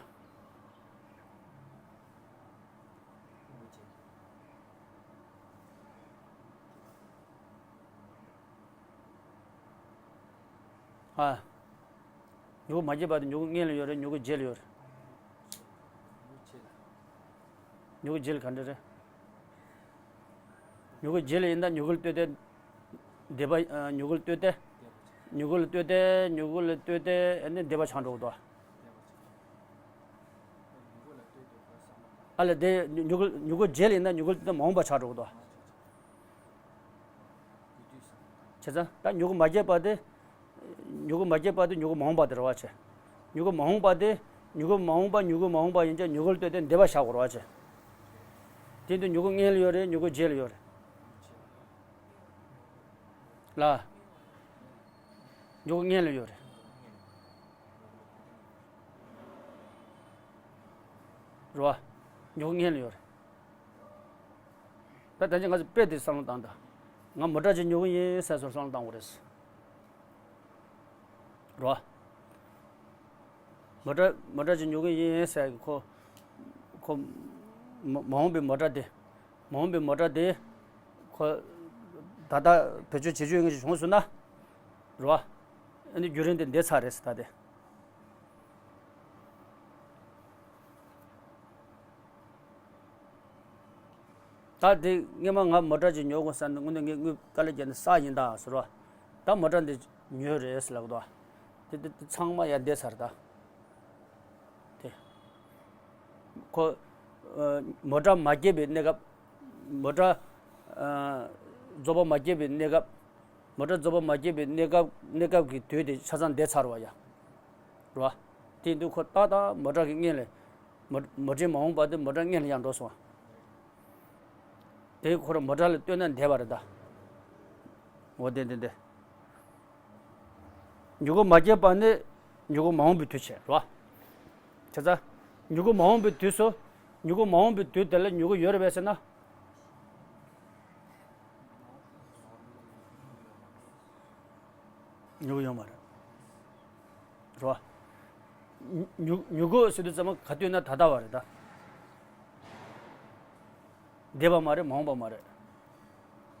ཨ། མྱུ་གུ་མ་སྐྱེས་པ་དེ་མྱུ་གུ་སྔོན་ལ་ཡོད་རེད། མྱུ་གུ་རྗེས་ལ་ཡོད་རེད། མྱུ་གུ་རྗེས་ལ་ག་འདྲ་རེད། མྱུ་གུ་རྗེས་ལ་ཡིན་ན་མྱུ་གུ་ལ་ལྟོས་ཏེ། འདས་པ། ཨ། མྱུ་གུ་ལ་ལྟོས་ཏེ། མྱུ་གུ་ལ་ལྟོས་ཏེ་མྱུ་གུ་ལ་ལྟོས་ཏེ་ཨ་ནི་འདས་པ་ཆགས་འགྲོ་གི་འདུག་ཨ་ལས་དེ་མྱུ་གུ་མྱུ་གུ་རྗེས་ལ་ཡིན་ན་མྱུ་གུ་ལ་ལྟོས་ཏེ་མ་འོངས་པ་ཆགས་འགྲོ་གི་འདུག་བྱས་ཙང་ད་མྱུ་གུ་མ་སྐྱེས་པ་དེ། མྱུ་གུ་མ་སྐྱེས་པ་དེ་མྱུ་གུ་མ་འོངས་པ་དེ་རེད་བ་བྱས། མྱུ་གུ་མ་འོངས་པ་དེ། མྱུ་གུ་མ་འོངས་པ་མྱུ་གུ་མ་འོངས་པ་ཡིན་ཀྱང་མྱུ་གུ་ལ་ལྟོས་ཏེ་འདས་པ་བཞག་དགོས་རེད་བ་བྱས། དེ་དུས་མྱུ་གུ་སྔོན་ལ་ཡོད་རེད། མྱུ་གུ་རྗེས་ལ་ཡོད་རེད། ལ། མྱུ་གུ་སྔོན་ལ་ཡོད་རེད། རེད་བ། མྱུ་གུ་སྔོན་ལ་ཡོད་རེད། ད་ད་ཅི་ང་ཚོ་དཔེ་དེ་བསམ་བློ་བཏང་དང་། ང་མོ་ཊ་ཅིག་ཉོ་གི་ཡིན་ཟེར་སོ་བསམ་བློ་བཏང་དགོས་རེད། རེད་བ། མོ་ཊ་མོ་ཊ་ཅིག་ཉོ་གི་ཡིན་ཟེར་གི་ཁོ། ཁོ། མ་མ་འོངས་པའི་མོ་ཊ་དེ། མ་འོངས་པའི་མོ་ཊ་དེ། ཁོ། ད་ལྟ་བེད་སྤྱོད་བྱེད་རྒྱུ་ཡིན་གྱི་བྱུང་སོང་ན། རེད་བ། ཨ་ནི་བརྒྱུད་རིམ་དེ་འདས་ཚར་རེད་ཟེར་ད་དེ། ད་དེ་སྔོན་མ་ང་མོ་ཊ་ཅིག་ཉོ་དགོས་བསམ་ནས་དངོས་གནས་ངས་དངུལ་དཀའ་ལས་བརྒྱབ་ནས་བསགས་ཡིན་ད་ཟེར་བ། ད་མོ་ཊ་འདི་ཉོས་རེད་ཟེར་ལབ་འདུག་དེ་དེ་དེ་ཚང་མ་ཡར་འདས་ཚར་ད། དེ། ཁོ། ཨ། མོ་ཊ་མ་སྐྱེས་པའི་གནས་སྐབས། མོ་ཊ། ཨ། རྫོགས་པ་མ་སྐྱེས་པའི་གནས་སྐབས། མོ་ཊ་རྫོགས་པ་མ་སྐྱེས་པའི་གནས་སྐབས་གནས་སྐབས་ཀྱི་དུས་དེ་ཆ་ཚང་འདས་ཚར་བ་ཡ། རེད་བ། དེ་དུས་ཁོ་ཏག་ཏག་མོ་ཊ་གི་སྔོན་ལ། མོ་མོ་ཊའི་མ་འོངས་པ་དེ་མོ་ཊ་སྔོན་ལ་ཡར་འགྲོ་སོང་བ། དེ་ཁོ་རང་མོ་ཊ་ལ་ལྟོས་ན་འདས་པ་རེད་ད། འོ་དེ་དེ་དེ། མྱུ་གུ་མ་སྐྱེས་པ་ནི་མྱུ་གུ་མ་འོངས་པའི་དུས་བྱས་རེད་བ། བྱས་ཙང་། མྱུ་གུ་མ་འོངས་པའི་དུས་སུ། མྱུ་གུ་མ་འོངས་པའི་དུས་དེ་ལ་མྱུ་གུ་ཡོད་རེད་པས་ཟེར་ན། མྱུ་གུ་ཡོད་མ་རེད། རེད་བ། མྱུ་མྱུ་མྱུ་གུ་ཟེར་དུས་ཙམ་པ་ག་དུས་ན་ད་ལྟ་བ་རེད་ད། འདས་པ་མ་རེད། མ་འོངས་པ་མ་རེད།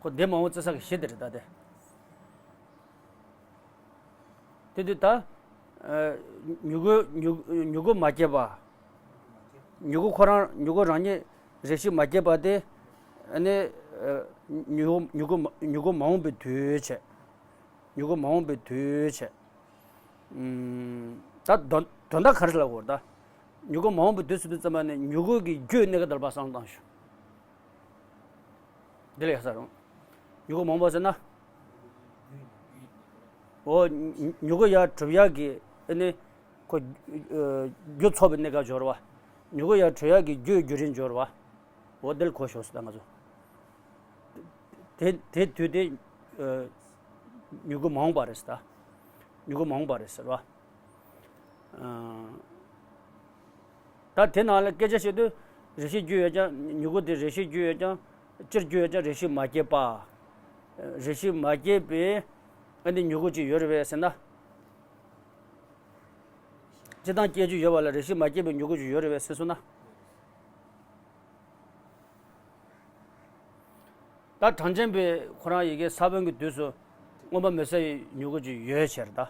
ཁོ་འདས་མ་འོངས་བརྩི་ས་གི་གཞི་དེ་རེད་ད་དེ། དེ་དུས་ད། ཨ། མྱུ་གུ་མྱུ་མྱུ་གུ་མ་སྐྱེས་པ། མྱུ་གུ་ཁོ་རང་མྱུ་གུ་རང་ཉིད་རེ་ཞིག་མ་སྐྱེས་པ་དེ། ཨ་ནི། ཨ། མྱུ་མྱུ་གུ་མ་མྱུ་གུ་མ་འོངས་པའི་དུས་བྱས། མྱུ་གུ་མ་འོངས་པའི་དུས་བྱས། ཨུམ། ད་དོན་དོན་དག་ག་རེ་ལབ་དགོས་རེད་ད། མྱུ་གུ་མ་འོངས་པའི་དུས་ཟེར་དུས་ཙམ་པ་ནི་མྱུ་གུ་གི་རྒྱུའི་གནས་སྐབས་དེ་ལ་ཕར་བསམ་བློ་བཏང་ཞུ། འདི་ལ་ཡག་ས་རུང་། མྱུ་གུ་མ་འོངས་པ་ཟེར་ན། འོ། མྱུ་གུ་ཡར་གྲུབ་ཡག་གི་ཨ་ནི། ཁོ། ཨ། རྒྱུ་ཚོགས་པའི་གནས་སྐབས་སྦྱོར་བ། མྱུ་གུ་ཡར་གྲུབ་ཡག་གི་རྒྱུའི་རྒྱུ་རིན་སྦྱོར་བ། འོ་དེ་ལ་གོ་ཞོག་ཟེར་ད་ང་ཚོ། དེ་དེ་དུས་དེ། ཨ། མྱུ་གུ་མ་འོངས་པ་རེད་ཟེར་ད། མྱུ་གུ་མ་འོངས་པ་རེད་ཟེར་བ། ཨ། ད་དེ་ནང་ལ་སྐད་ཆ་བཤད་དུས། རེ་ཞིག་རྒྱུ་ཡོད་ཀྱང་། མྱུ་གུ་དེ་རེ་ཞིག་རྒྱུ་ཡོད་ཀྱང་། སྤྱིར་རྒྱུ་ཡོད་ཀྱང་རེ་ཞིག་མ་སྐྱེས་པ། རེ་ཞིག་མ་སྐྱེས་པའི་ཨ་ནི་མྱུ་གུ་ཅིག་ཡོད་རེད་པས་ཟེར་ན། སྤྱིར་བཏང་སྐྱེ་རྒྱུ་ཡོད་པ་ལ་རེ་ཞིག་མ་སྐྱེས་པའི་མྱུ་གུ་ཅིག་ཡོད་རེད་པས་ཟེར་སོང་ན། ད་གྲངས་ཅན་པའི་ཁོ་རང་ཡི་གེ་ས་བོན་གྱི་དུས་སུ་མངོན་པ་མེད་ས་ཡི་མྱུ་གུ་ཅིག་ཡོད་ཕྱིར་ད།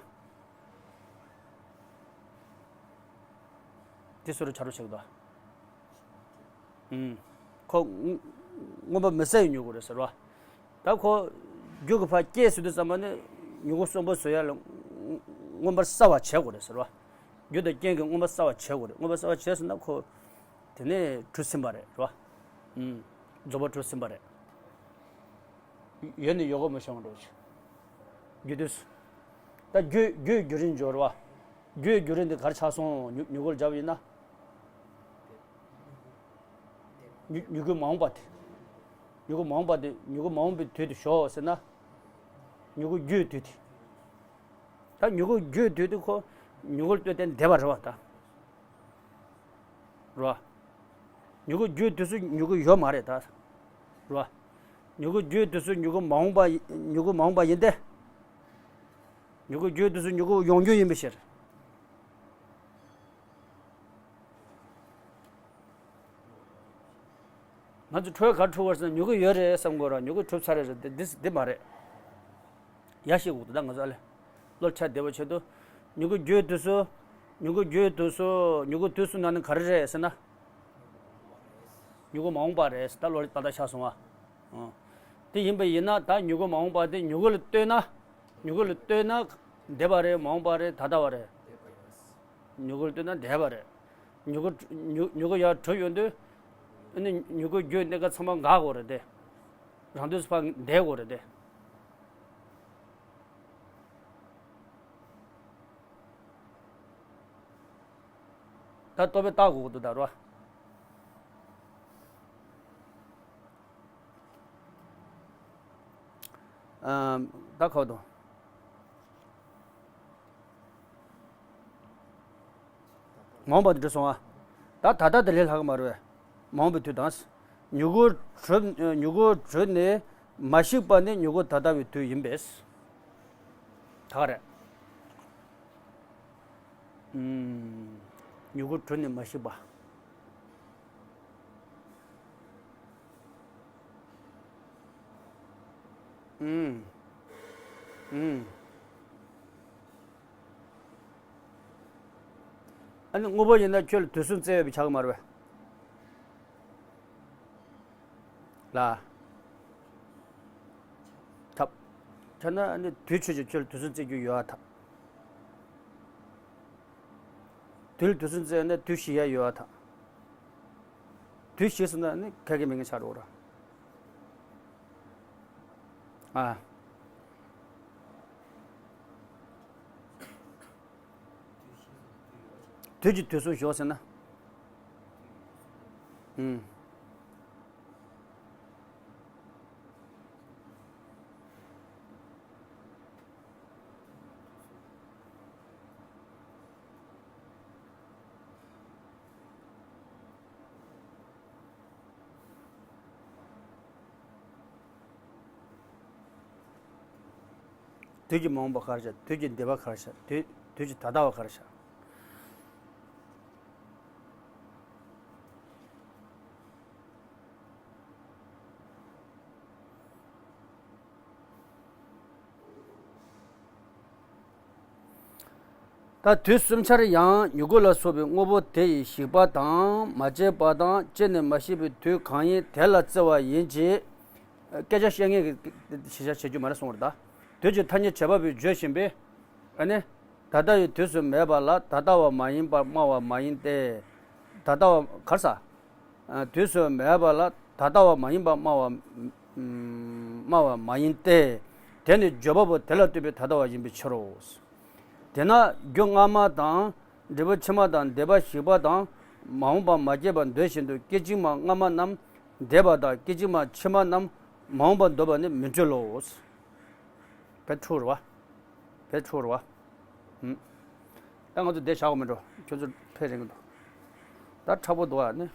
དེ་སུ་རུ་ཆ་རུ་ཞིག་ད། ཨུམ། ཁོ་མངོན་པ་མེད་ས་ཡི་མྱུ་གུ་རེད་ཟེར་བ། ད་ཁོ་རྒྱུ་གི་ཕར་སྐྱེས་ཟེར་དུས་ཙམ་པ་ནི་མྱུ་གུ་གསོན་པོ་བཟོ་ཡ་ལ་མངོན་པར་གསལ་བ་བྱེད་དགོས་རེད་ཟེར་བ། རྒྱུ་དང་རྐྱེན་གྱིས་མངོན་པར་གསལ་བ་བྱེད་དགོས་རེད། མངོན་པར་གསལ་བ་བྱས་ཟེར་ན་ཁོ། དེ་ནས་གྲུབ་ཟིན་པ་རེད་རོ། ཨུམ། རྫོགས་པ་གྲུབ་ཟིན་པ་རེད། ཡོད་ནི་ཡོད་གོ་མི་ཤོང་འགྲོ་ཆུ། རྒྱུ་དུས། ད་རྒྱུ་རྒྱུའི་རྒྱུ་རིན་སྦྱོར་བ། རྒྱུའི་རྒྱུ་རིན་དེ་གར་ཆགས་སོང་མྱུ་མྱུ་གུར་སྦྱར་བ་ཡིན་ན། མྱུ་མྱུ་གུ་མ་འོངས་པ་དེ། མྱུ་གུ་མ་འོངས་པ་དེ་མྱུ་གུ་མ་འོངས་པའི་དུས་དུ་ཞོག་ཟེར་ན། མྱུ་གུ་རྒྱུའི་དུས་དེ། ད་མྱུ་གུ་རྒྱུའི་དུས་དེ་ཁོ་མྱུ་གུར་ལྟོས་ཏེ་འདས་པ་རེད་བ་ད། རོ། མྱུ་གུ་རྒྱུའི་དུས་སུ་མྱུ་གུ་ཡོད་མ་རེད་ད། རོ། མྱུ་གུ་རྒྱུའི་དུས་སུ་མྱུ་གུ་མ་འོངས་པ་ཡི་མྱུ་གུ་མ་འོངས་པ་ཡིན་ཏེ། མྱུ་གུ་རྒྱུའི་དུས་སུ་མྱུ་གུ་ཡོང་རྒྱུ་ཡིན་པའི་ཕྱིར། ང་ཚོ་འཕྲོས་ག་འཕྲོ་བར་སོང་མྱུ་གུ་ཡོད་རེད་བསམ་དགོས་ར། མྱུ་གུ་གྲུབ་ཚར་རེད་རེད་དེ་འདི་འདི་མ་རེད། ཡ་ཤེས་དགོས་འདུག་ད་ང་ཚོ་ཨ་ལེ། བློ་ཁྱབ་བདེ་བོ་བྱེད་དུ། མྱུ་གུ་རྒྱུའི་དུས་སུ། མྱུ་གུ་རྒྱུའི་དུས་སུ་མྱུ་གུ་དུས་སུ་ན་ནི་ག་རེ་རེད་ཟེར་ན། མྱུ་གུ་མ་འོངས་པ་རེད་ད་བློ་ད་ལྟ་ཤར་སོང་ཨ། ཨ། དེ་ཡིན་པ་ཡིན་ན་ད་མྱུ་གུ་མ་འོངས་པ་དེ་མྱུ་གུ་ལ་ལྟོས་ན། མྱུ་གུ་ལ་ལྟོས་ན། འདས་པ་རེད་མ་འོངས་པ་རེད་ད་ལྟ་བ་རེད། མྱུ་གུ་ལ་ལྟོས་ན་འདས་པ་རེད། མྱུ་གུ་མྱུ་མྱུ་གུ་ཡར་གྲུབ་ཡོང་དུས། ཨ་ནི་མྱུ་གུ་རྒྱུའི་གནས་སྐབས་ཚང་མ་འགག་དགོས་རེད་དེ། རང་དུས་སུ་ཕར་འདས་དགོས་རེད་དེ། ད་ལྟོ་བས་བརྟག་དགོས་ཀྱི་འདུག་ད་རོ། ཨ། ད་ཁོ་དང་། མ་འོངས་པ་དེ་འགྲོ་སོང་ཨ། ད་ད་ལྟ་དེ་ལས་ལྷག་གི་མ་རེད་པས། མ་འོངས་པའི་དུས་དང་། མྱུ་གུ་གྲུབ་མྱུ་གུ་གྲུབ་ནས་མ་ཞིག་པ་ནི་མྱུ་གུ་ད་ལྟ་བའི་དུས་ཡིན་པས། ད་ག་རེད། ཨུམ། མྱུ་གུ་གྲུབ་ནས་མ་ཞིག་པ། ཨུམ། ཨུམ། ཨ་ནི་དངོས་པོ་ཡིན་ན་ཁྱོད་ལ་དུས་གསུམ་བཙལ་ཡོད་པའི་ཆགས་ཀྱི་མ་རེད་པས། ལ། ཐབས། ཐ་ན་ཨ་ནི་དུས་ཆོས་ཀྱི་ཁྱོད་ལ་དུས་གསུམ་བཙལ་རྒྱུ་ཡོད་ཨ་ཐ། དུས་ལ་དུས་གསུམ་བཙལ་ན་དུས་ཤི་ཡ་ཡོད་ཨ་ཐ། དུས་ཤི་སོང་ན་ནི་ཁ་སྐད་མི་ངན་ཆགས་འགྲོ་ར། ཨ། དུས་ཀྱི་དུས་གསུམ་ཞོག་ཟེར་ན། ཨུམ། དུས་ཀྱི་མ་འོངས་པ་ག་རེ་བྱ། དུས་ཀྱི་འདས་པ་ག་རེ་བྱ། དུས་ དུས་ཀྱི་ད་ལྟ་བ་ག་རེ་བྱ། ད་དུས་གསུམ་ཆར་ཡང་མྱུ་གུ་ལ་སོགས་པའི་དངོས་པོ་དེ་ཡི་ཞིག་པ་དང་མ་སྐྱེས་པ་དང་སྐྱེས་ནས་མ་ཤི་བའི་དུས་གང་ཡིན་དེ་ལ་བརྩི་བ་ཡིན་གྱི། སྐད་ཆ་བཤད་མཁན་གྱི་ཞིབ་ཆ་བྱེད་རྒྱུ་མ་རེད་གསུངས་པ་རེད་ད། དུས་ཀྱི་ཐ་སྙད་བྱེད་པ་པོས་བརྗོད་བཞིན་པའི། ཨ་ནི། ད་ལྟ་ཡི་དུས་སུ་མེད་པ་ལ་ད་ལྟ་བ་མ་ཡིན་པར་སྨྲ་བ་མ་ཡིན་ཏེ། ད་ལྟ་བ་ག་རེ་ཟ། ཨ། དུས་སུ་མེད་པ་ལ་ད་ལྟ་བ་མ་ཡིན་པར་སྨྲ་བ། སྨྲ་བ་མ་ཡིན་ཏེ། དེ་ནི་བརྗོད་པ་པོ་དེ་ལ་ལྟོས་པའི་ད་ལྟ་བ་ཡིན་པའི་ཕྱིར་རོ། དེས་ན་རྒྱུ་སྔ་མ་དང་། འབྲས་བུ་ཕྱི་མ་དང་འདས་པ་ཞིག་པ་དང་། མ་འོངས་པ་མ་སྐྱེས་པ་འདོད་བཞིན་དུ་སྐད་ཅིག་མ་སྔ་མ་རྣམས་འདས་པ་དང་སྐད་ཅིག་མ་ཕྱི་མ་རྣམས་མ་འོངས་པ་འདོད་པ་ནི་མི་འཕྲོད་ལོ། བེད་ཕྲུག་རེད་བ། བེད་ཕྲུག་རེད་བ། ཧུམ། ད་ང་ཚོ་འདི་བཞག་དགོས་མི་འགྲོ། ཁྱོད་ཚོ་ཕེབས་རན་གི་འདུག་ད་མཁྲེགས་པོ་འདུག་ཨ་ནི།